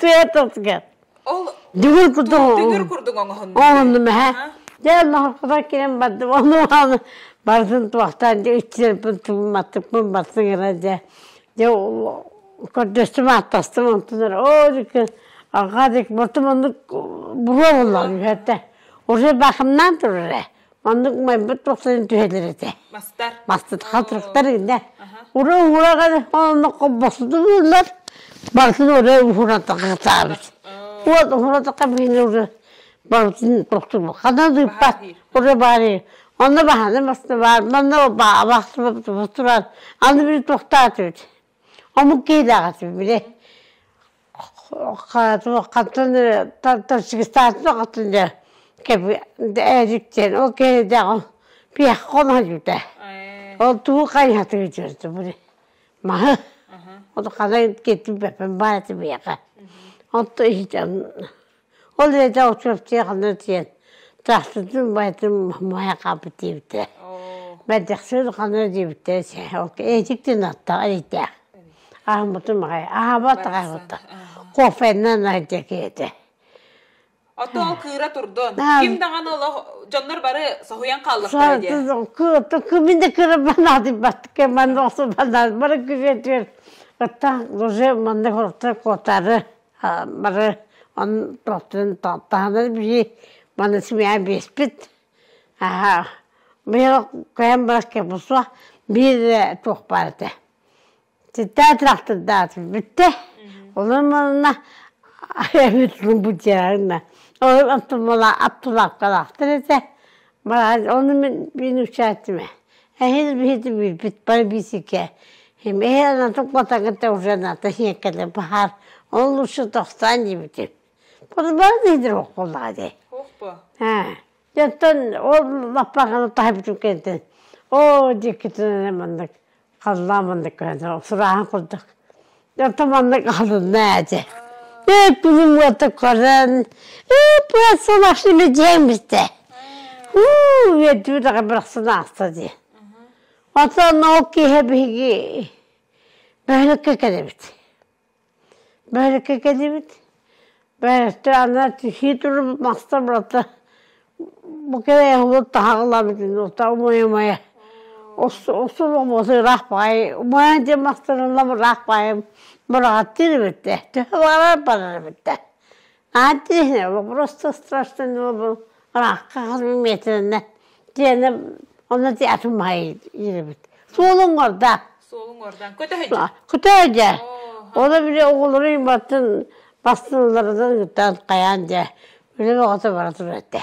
Тыа тосгар. Ол Дүгүр курдук дүгүр курдук оҥоһуннум. Оҥоһуннум эһэ. Дьэ нохоркотой кирэн бардым. Ону барытын туохтаан дьэ иччилэрбин тумматтыкпын барсын эрэ дьэ дьэ көрдөстүм ааттастым онтон эрэ оо дикки арҕаа диэки бортум оннук буруо буоллаҕа үһэтэ уже баахымнаан турар ээ Маннык умайбыт тохсойон түһэлэр этэ. Мастар. Мастар хатырыктар иннэ. Ура уһураҕа онно хоббосутуллар. Барытын ура уһуран тахсаабыт. Вот уһуран тахса уже барытын тохтубут. Ханан ыыппат уже баары. Онно баһаны маста бар, манна баахтыбыт Аны били тохтаатыбыт. Омук киһилээҕэтибит били. Хантан Таджикистантан хантан дьэ ээдиктиэн ол киһидэҕин пиэх хоно сылдьыбыта. Ол тугу хайыһатыгы дьөртө били маһы ол ханан киттибэппин баар этэ биһиэхэ. Онто иһитэн. Ол эдэ очуопчуйа ханна тиийэн тахсытын байтын мая хааппыт диэбиттэрэ. Бэрдэхсин ханна диэбиттэрэ этиктин аттаах эрийтэх. Аһыммытым аҕай аһаабат аҕайбыттар. Кофеннан айдьа киһитэ. Ото ол кыыра турдун. Ким даҕаны олох дьоннор бары соһуйан хааллахтара диye. Кымин да кыра банаады баттыка манна охсу банаады бары күрүөтүөр Оттон уже манна хорохтор куотары бары он тохтун таһанар бии маны симээн биэспит аха быйыл кыйан баракка бусуа биир туох баар этэ Тыттаатырахтырдаат бүттэ. Онон манна бутиарна. Ол аттумала аттулааккалаахтар этэ. Оны мин мин учааттым. Эһин биһити билбит бары бисике. Хим эһи ана тукпатагыта уже ната хиэккэле бахар. Ол лучше тохтаан дибитим. Bunu bana nedir okkulları? Хохпо. Ha. Оттон ол лаппаҕаны таһыбытым кэнтэн оо диэккитинэн маннык халлаан маннык көрөн сурааһын курдук. Оттон маннык алынна этэ. Ээ күнүм уота көрөн ээ пыассалашны дьиэм бистэ. Уу үөрдүү даҕа бырахсан ааста дии. Оттон ол киэһэ биһиги бөһүөлэккэ кэлэбит. Бөһүөлэккэ кэллибит. Бөһүөлэктэр аны түһүү турбут мастар барыта бу кэлэ уһулут таһаҕалаабытын ута умайа-умайа охсуллубут ыраах баҕайы умайан диэн мастарыллан ыраах баҕайы быраҕаттыыр эбиттэ төһө баҕарар барар эбиттэ аат просто страшно ыраахха хас миэтэрэнэ диэнэ онно ти атын маһай ирэбит суолуҥ орда Суолуҥ ордан. Көтөһөдьө. Көтөһөдьө. Ону били оҕолору баттын бастынларынан ыттан хайаан дьэ үлэ бөҕөтө бара турар этэ.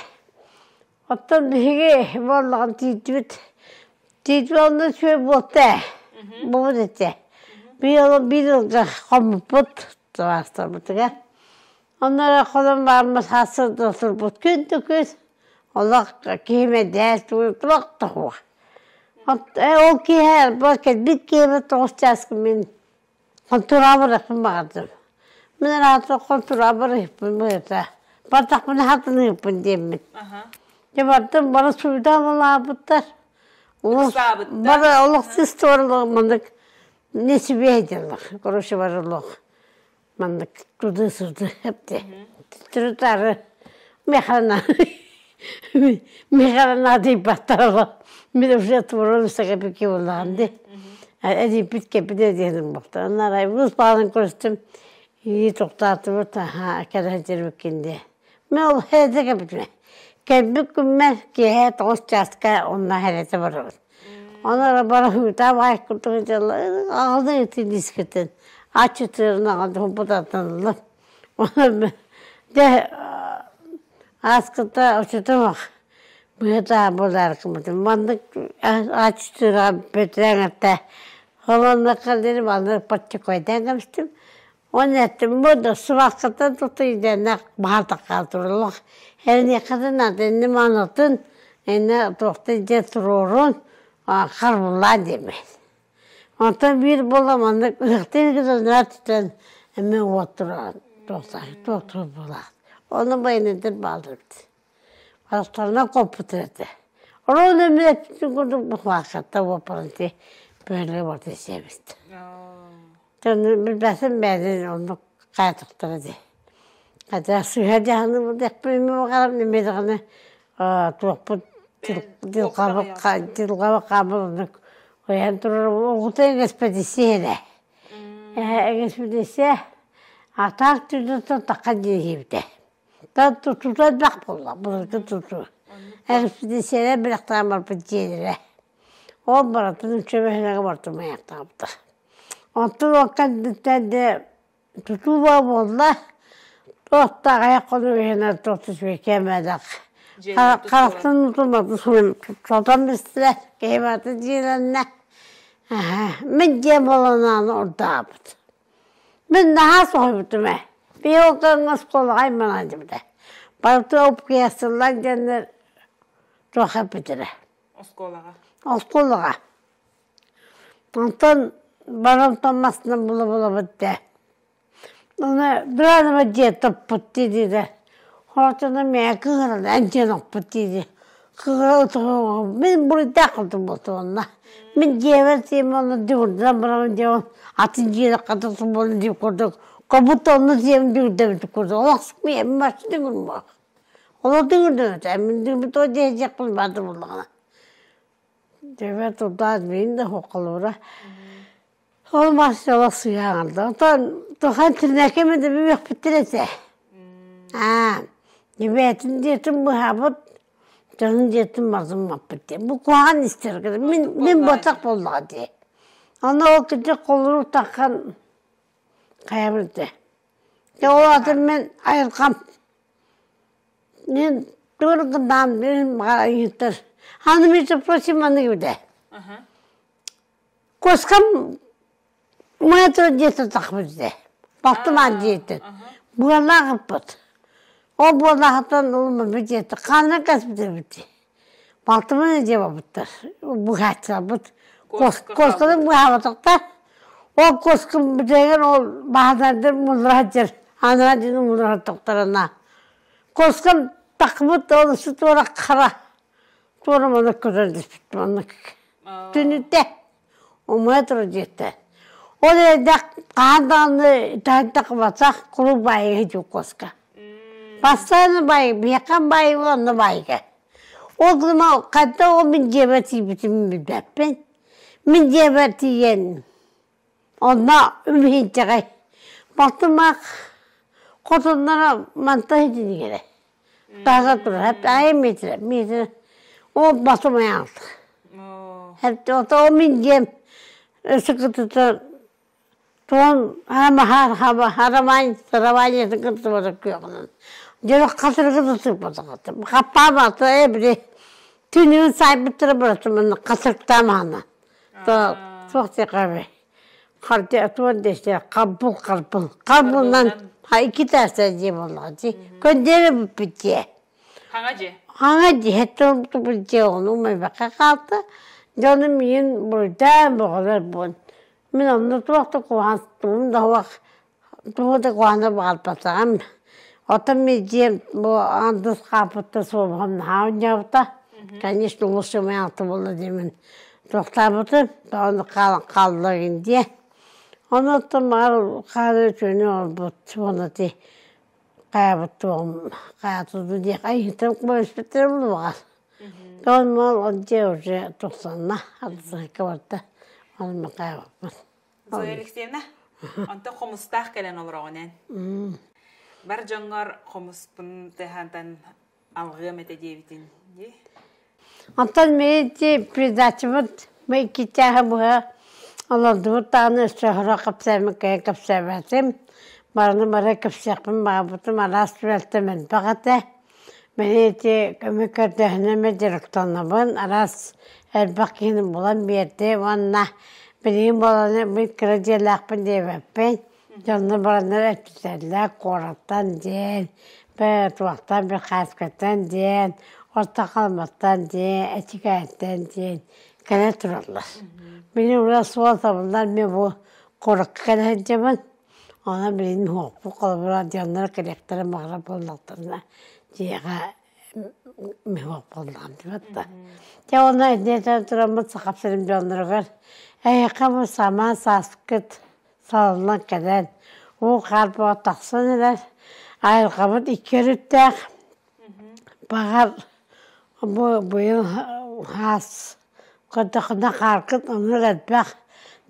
Оттон биһиги буоллаҕын тиийдибит. Тиийдибит онно үчүгэй буолта ээ. Бубут этэ. Биир биир ыалга хоммуппут табаарыстарбытыгар. Онно эрэ хонон бараммыт сарсыарда турбут күн да күн олох киһим эдээр туох да суох. Ол киэһэ кэлбит киһибит тоҕус чааска мин хонтураабырыахпын баҕардым. Мин араатар хонтураабырыахпын быһыыта. Бардахпына хатыныахпын диэммин. Дьэ бардым бары суйдаан улааппыттар. Бары олох сыстыбар маннык не себе дьаллах. Короче бары олох маннык туды-сырды эпти. Түрүтары механа механа дейбаттар Мин уже турun сәгәпи буллаанды. Эдипит кепиде диэн бохта. Оннара бус баалын көрүстүм. И тоқтаатыбыт аха кэлэһдирбиккин Мен ол хэдэ кэпитме. Кэлбит күммэр киэһэ тоҕус чааска онно хэрэтэ барабыт. Онора бара хута баай курдук аҕалды итин дискетен. Ачытырын аҕалды хуппутатаныллым. Дэ ааскыта очутумах. Быһыта болааркымытым. Маннык ачытыра бөтүрээҥэтте. Холоннакка дири маннык паччыкойдан кэмстим. Он эттим бу субаккаттан тутуйдэннэх баһатакка турулух. Эрниэхэтин атын манатын энне туохта дьэ туруорун харбыллаан диэммит. Онтон биир буола маннык ыһыктыыр гына түтэн эмиэ уоттураан туохтуур буолаат. Ону байынытыр баалдырбыт. Харахтарынан хоппут этэ. Ону эмиэ курдук бухвааккатта уоппаран бөһүлэгэ барда сиэбит. Билбэтим бэйэтин оннук хаайтахтара дии. Хотя сыыһа дьаһаныы дэхпин баҕарам немэ даҕаны туохпут дьылҕабыт хааммыт оннук уйан турар оҕото экспедиция эрэ. Экспедиция атаак түрдүттэн таххан диэһиибитэ. Тутута элбэх буолла былыргы тутуу. Экспедициялар бэлэхтээн барбыт дьиэлэрэ. Ол барытын үчүгэйгэ бартым айахтаабыта. Онтон ол кэнниттэн дьэ тутуу буолла. Туох да аҕыйах хонук иһинэн туох да үчүгэй кэмэлэх. Харахтан утумматын сотон бистилэр. Киһи барыта дьиэлэннэ. Мин дьиэм буолан ордообут. Мин наһаа соһуйбутум ээ. Биһи ол кэмҥэ оскуолаҕа айманаадьыбыта. Барыта опкуйастыллар диэннэр туох эппитэрэ. Оскуолаҕа. Оскуолаҕа. Онтон баран масынан була-булабыт дээ. Оны быраныма дьиэ топпут диирэ. Хотуна мээ кыыһыран эн оппут диidi. Кыыһыра мин буруйдаах курдук буолтум Мин дьиэбэр тиийэн онно дьуурдан барабын диэн атын дьиэлэр хатысын буолан диир курдук как онно тиийэн дьуурдабыт курдук олох мин машина гынмах. Олох дьуурдабыт мин дьуурбут диэхпин баата буоллаҕына. Дьиэбэр турдаат мин да холобура Ол массыына сыһыаҕырда. Оттон тохан тирнэкэми да бүөхпүттэр этэ. Аа, дьибээтин диэтин быһаабыт, дьонун диэтин бардым маппыт диэн. Бу куһаҕан истэргэ мин мин ботах буоллаҕа дии. Онно ол кырдьык холуру таххан хайабын этэ. Дьэ ол атын мин айылҕам Мен только даам мен ыйытар. Аны между прочим аны кибитэ. Куоскам мыатыр дьиэтэ тахпыт этэ. Балтым аан дьиэтин. Быалаах ыппыт. Ол буолаахтан улуммут дьиэтэ хаанынан кэспит эбит. Балтымын дьиэ барбыттар. Быһааччыларбыт. Куосканы быһаабатахтар. Ол куоскам бүтэгэр ол баһаатайдар муллара сылдьар. Анараа дьиэни муллара тохторуна. Куоскам тахпыт ол туора хара. Туора маннык көтөр диспит маннык. Түнүтэ умайа турар диэттэ. Ол эрдэх хаһан даҕаны таһын кулууп баайыга дьуккуоска. Постоянно баайы, биһиэхэ баайыга, онно баайыга. Ол гына хайда ол мин дьиэбэр тиийбитин билбэппин. Мин дьиэбэр тиийэн онно үмүһүнчэҕэй. Балтым аах хотуннара мантан иһитинигэрэ. Таһа турар, айа метр, метр. Ол басым айаалта. Ото мин дьиэм өссө кытыта туон харамаан сараваниятын кытта күөҕүнэн. Дьоно хасыргы да сыппатахатым. Хаппаабата э били түнүн сайбыттара баратым хасырктаамаана. То туох тиэхэбэ. Харчы туон дэсте хаббыл харбыл. Харбылынан икки тааста дьиэ буоллаҕа дии. Көндүөрэ бүппүт дьиэ. Хаҥа дьиэ. Хаҥа дьиэ туппут дьиэ ону умайбакка хаалта. Дьонум миигин буруйдаан бөҕөлөр буон. Мин онно туох да куһаҕан тугум да суох тугу да куһаҕаны баҕарбатаҕым. Оттон мин дьиэм бу андыс хааппытта суобаһым наһаа оонньообута. Конечно, лучше алты буолла диэмин туохтаабытым, ону хаалла диэ. Ону оттон баҕар хаары үчүгэйи оҥорбут уонна ти хайаабыт туоҕум хайаатыды диэх айыытын көмөлөспүттэрэ буолуоҕа. Тоон ол дьиэ уже тохсонно ардысыкка барда оны хайаабыппын. Зоя Алексеевна, онтон хомустаах кэлэн олороҕун эн. Бар дьоҥҥор хомуспун тыһантан алҕыам этэ диэбитин дии. Онтон мин передачабыт икки чааһы быһа олордубут даҕаны өссө сорох кэпсээммиккэ кэпсээбэтим. Барыны бары кэпсиэхпин баҕарбытым араас түбэлтэм элбэх этэ. Мин ити көмө көрдөһүнэмэ дьарыктанабын, араас элбэх киһини булан биэрдим уонна билигин буолан мин кыра дьиэлээхпин диэбэппин. Дьонно бараннар эппитэллэр куораттан диэн, туохтан Бирхааскаттан диэн, Орто Халыматтан диэн, Эчикээттэн диэн кэлэ тураллар. Мин ура суол табыллар мен бу куоракка кэлэ сылдьабын. Онон билигин уһуохпут холобура дьоннор кэлиэхтэрэ баҕарар буоллахтарына дьиэҕэ миһуох буоллаҕым дии Дьэ уонна итинтэн тураммыт Сахам сирин дьонноругар эһиэхэ бу самаан сааскыт салаллан кэлэн уу хаар буола тахсан эрэр айылҕабыт икки өрүттээх баҕар бу быйыл хаас көрдөххүнэ хааргыт оннук элбэх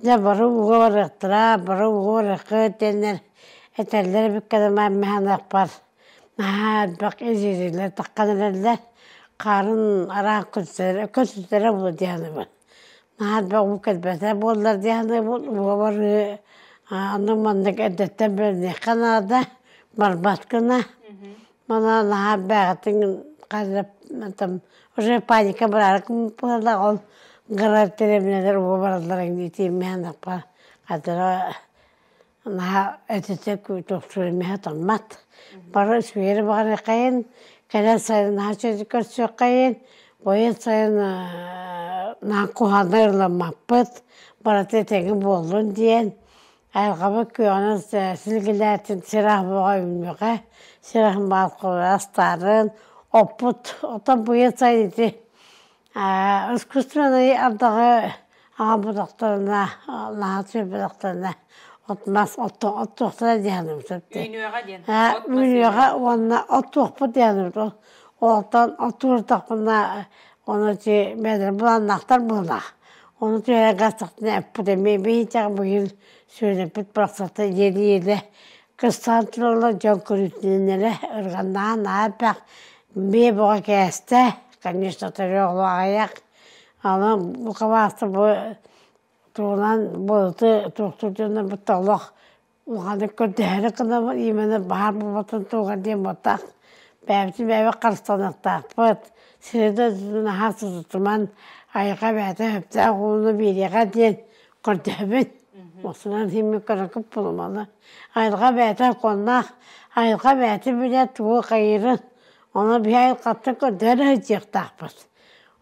дьэ бары ууга барыахтара бары ууга барыаххыт диэннэр этэллэр эбиккэ миһаныахпар наһаа элбэх илиилэр таххан эрэллэр хаарын араан көтүтэрэ буолуо дии саныыбын наһаа элбэх уу кэлбэтэ буоллар дии саныыбын ууга барыы оннук маннык эрдэттэн бэлэмниэххэ наада барбат гына Мана наһаа бэҕэтин там уже паника бараары быһыылаах ол гырар тирэбинэлэр уга бараллар итииммэһэн хатыра наһаа этитэ тохсуймэһэ томмат бары үчүгэйи баҕарыаххайын кэлэн сайын наһаа үчүгэйдик көрсүөххэйин бойун сайын наһаа куһаҕаннык ылламмаппыт барыта этэҥҥэ буоллун диэн. Айылҕабыт күөҕүнэн силигилээтин сирэх буоҕа үүнүөҕэ, сирэхин баалкалара астаарын, оппут отон быйыл сайын ити искусственнай ардаҕы аҕалбатахтарына, наһаа түһэрбэтэхтэринэ от мас оттуохтара диэхиним сөп дии. Үүнүөҕэ диэн. От мас Үүнүөҕэ уонна оттуохпут диэхиним Оттон оттуурдахпына ону ити бэйэлэрэ былааннаахтар быһыылаах. Ону түһэрэн гастахтына эппит эмиэ биһиэхэ быйыл сүөдэппит барахсата иэдийиилэ кыстаан тураллар дьон көрүүтүнэн эрэ ырҕаннаан наһаа элбэх биэ бөҕө кээстэ конечно төрүөх аҕыйах аны бу хабаахта бу тугунан былыты туохтуур дьоннор бутта олох улаханнык көрдөһөрү гынабын именно баһаар буолбатын туһугар диэн буолтаах бэйэбитин бэйэбит харыстаныахтаахпыт сири наһаа сытытыман айылҕа бэйэтэ сөптөөх ууну биэриэҕэ диэн көрдөһөбүн осунан симми кыракып булуманы айылҕа бэйэтэ сокуоннаах айылҕа бэйэтэ билэр тугу хайыырын ону биһи айылҕаттан көрдөһөр сылдьыахтаахпыт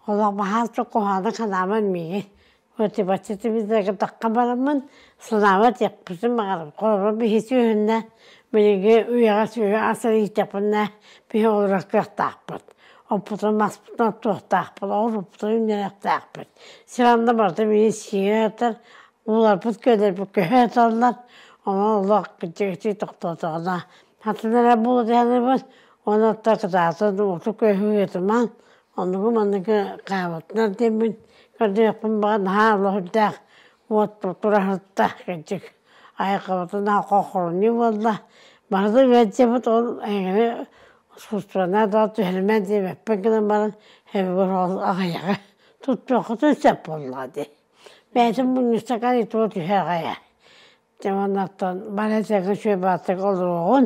олох баһаар куһаҕаны санаабат миигин Мотивация тахха бараммын, санаабар тиэхпитин баҕарабын. Холобура, биһи сүөһүннэ билиҥҥи үйэҕэ сүөһү ас ииттэхпинэ, биһи олорор кыахтаахпыт. Оппутун, маспытын оттуохтаахпыт, оҕуруппутун үүннэриэхтээхпит. Сир анна барыта биһи сиирэ сытар, ууларбыт, күөллэрбит көһө сыталлар. Онон олох кырдьык тохтоотоҕуна, атын эрэ буолуо уонна кытаатан уоту күөһү ыытымаҥ, Оннугу манныгы хаабытынан диэммин көрдүөхпүн баҕа наһаа олох уот тураһытта кырдьык айылҕабытын хохолунньу буолла барыта ыалдьыбыт ол эҥэри искусственно да түһэримэн диэбэппин гынан баран эбигэр ол аҕыйаҕы туттуоххутун сөп буоллаҕа дии бэйэтин мунньустакан итого түһэ аҕайа Дьэ уоннаттан бары тэҥэ үчүгэй олоруоҕун,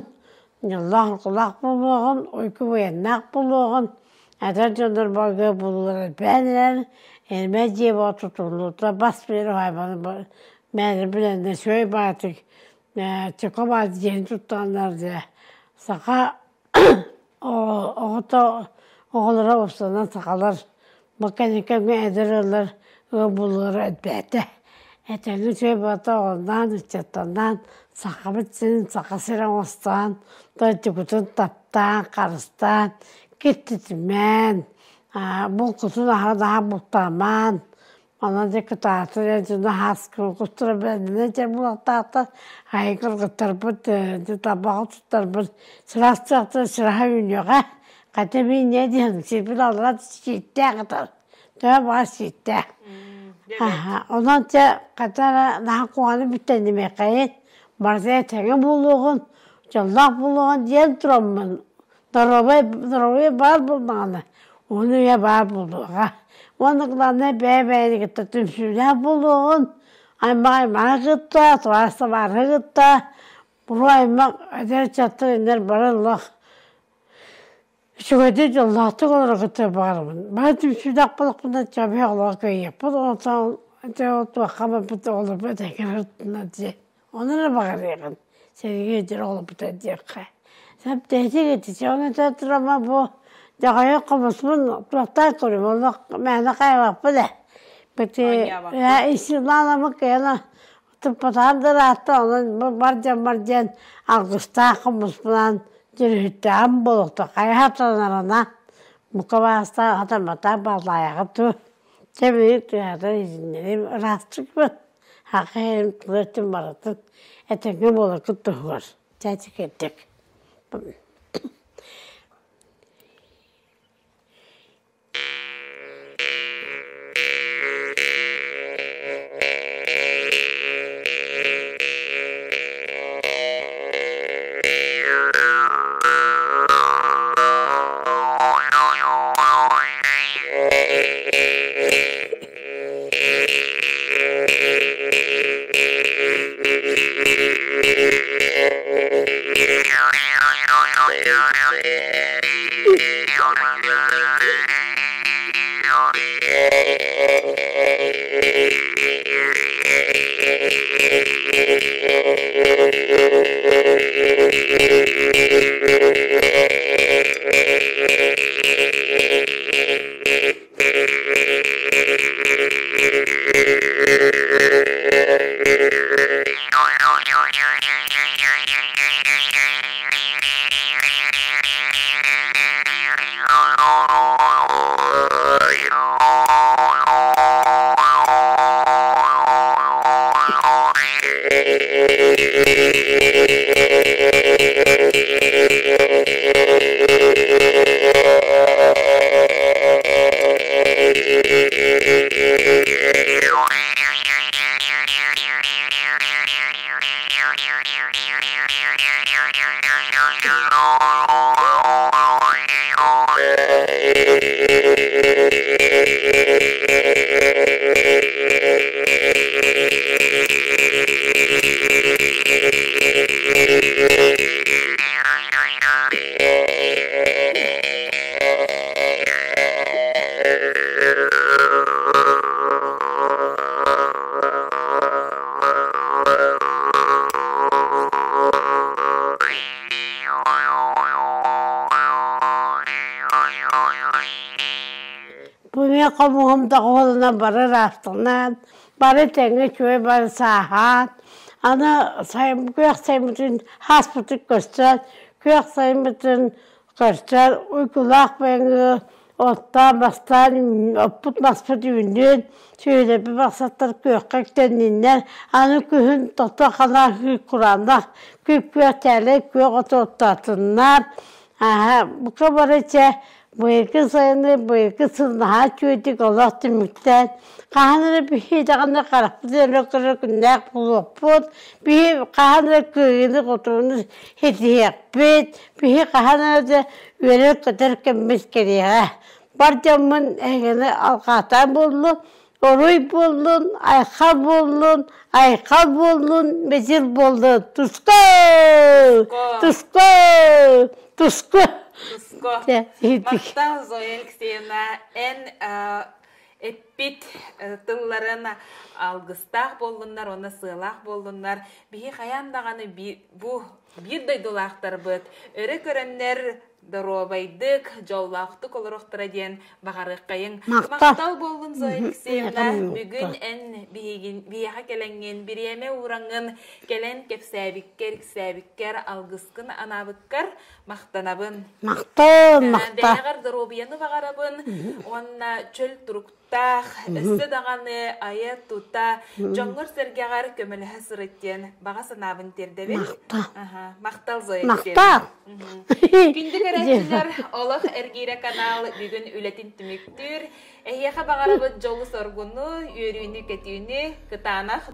дьоллоох-соргулаах буолуоҕун, уйгу буйаннаах буолуоҕун, эдэр дьоннор барыга булуулара элбээн эрэр, элбэх дьиэ буола тутуллуута бас билэр уһаайбаны мээнэ билэннэр үчүгэй баҕайытык чөкө баар дьиэни туттаҕыннар дьэ саха оҕото оҕолоро уопсайынан сахалар бу кэнники кэмҥэ эдэр ыаллар ыал буолуулара элбээтэ. Этэҥҥэ үчүгэй барыта оҕолоон, ыччаттардаан Сахабыт сирин саха сирэ оҥостон, дойдубутун таптаан, харыстаан, киртитимээн, булкутун аһара наһаа бултаамаан, Онон дьэ кытаатар эр дьоно һааскы кустара бэлэмнэнэн дьэ буолуохтаахтар. Айыы кыргыттарбыт дьэ табаҕы туттарбыт сылаас тыахтара сыраһа үүнүөҕэ. Хата миинньэ диэн сирбит аллара сииктээх ытар. Төһө баҕар сииктээх. Онон дьэ хата эрэ наһаа куһаҕаны бүттэнимиэхэйин, барыта этэҥҥэ буолуоҕун, дьоллоох буолуоҕун диэн тураммын Доруобай, доруобуйа баар буоллаҕына, уһун үйэ баар буолуоҕа. Уонна главное бэйэ-бэйэни кытта түмсүүлээх буолуоҕун, аймах аймаҕы кытта, табаарыс табаарыһы кытта, уруу аймах эдэр ыччаттар иннэр бары олох үчүгэйдик дьоллоохтук олороргутугар баҕарабын. Бары түмсүүлээх буоллахпына чэбиһэ олоҕу кыайыахпыт, онтон туохха барбыт оҕолорбут этэҥҥэ диэн Ону эрэ баҕарыаҕын, сэриигэ илдьэр оҕолорбутугар диэххэ. Сөптөөтүк ити ону этэ турама бу дьаҕайа хомуспун туохтаах көрүм олох мээнэ хайалаппыт ээ. Бити исилааламы кыйана туппатаан да ыраатта онон бар дьон диэн алгыстаах хомуспунан дьүрүһүттээҕим буолуохта хайа хатанарына бука баастаах хатамматаах баалаайаҕыт ту чэ били тыһата иһиннэрим ыраастыкпын Хахайын тылы барытын этэҥҥэ буоларгыт туһугар чээчикэйдик Бу мин хомуһум доҕуһуолунан бары ыраастанан, бары тэҥҥэ үчүгэй бары сааһаан, аны сайын күөх сайыммытын хааспытын көрсөн, күөх сайыммытын көрсөн, уйгулаах бэйэҥи оттоон бастаан оппут маспыт үүннүн, сүөдэппит барахсаттар күөххэ үктэнниннэр, аны күһүн тото-хана кураанах күп-күөх чээлэй күөх оту оттоотуннар, аһа бука бары чэ Быйылгы сайыны быйылгы сыл наһаа үчүгэйдик олох түмүктээн, хаһан эрэ биһи даҕаны харахпыт өрө көрөр күннээх буолуохпут, биһи хаһан эрэ кыайыыны-хотууну ситиһиэхпит, биһи хаһан эрэ да үөрэр-көтөр кэммит кэлиэҕэ. Бар дьоммун эһигини алҕаатаан буоллун, оруй буоллун, айхал буоллун, айхал буоллун, мичил буоллун. Туску! Туску! Туску! Туску. Махтал, Зоя Алексеевна, эн эппит тылларын алгыстаах буоллуннар уонна сыалаах буоллуннар. Биһи хайаан даҕаны бу биир дойдулаахтарбыт өрө көрөннөр доруобайдык, дьоллоохтук олоруохтара диэн баҕарыаххайыҥ. Махтал буоллун, Зоя Алексеевна. Бүгүн эн биһигин биһиэхэ кэлэҥҥин, бириэмэ уураҥҥын, кэлэн кэпсээбиккэр, иксээбиккэр, алгыскын анаабыккар махтанабын. Махтал, махтал. Бэйэҕэр доруобуйаны баҕарабын уонна чөл туруктаах, өссө даҕаны айа-тута, дьоҥҥор-сэргэҕэр көмөлөһө сырыт диэн баҕа санаабын тиэрдэбин. Махтал. Махтал, Зоя Махтал. Күндү көрөөччүлэр, Олох эргиирэ канал бүгүн үлэтин түмүктүүр. Эһиэхэ баҕарабыт дьолу-соргуну, үөрүүнү-көтүүнү, кытаанах.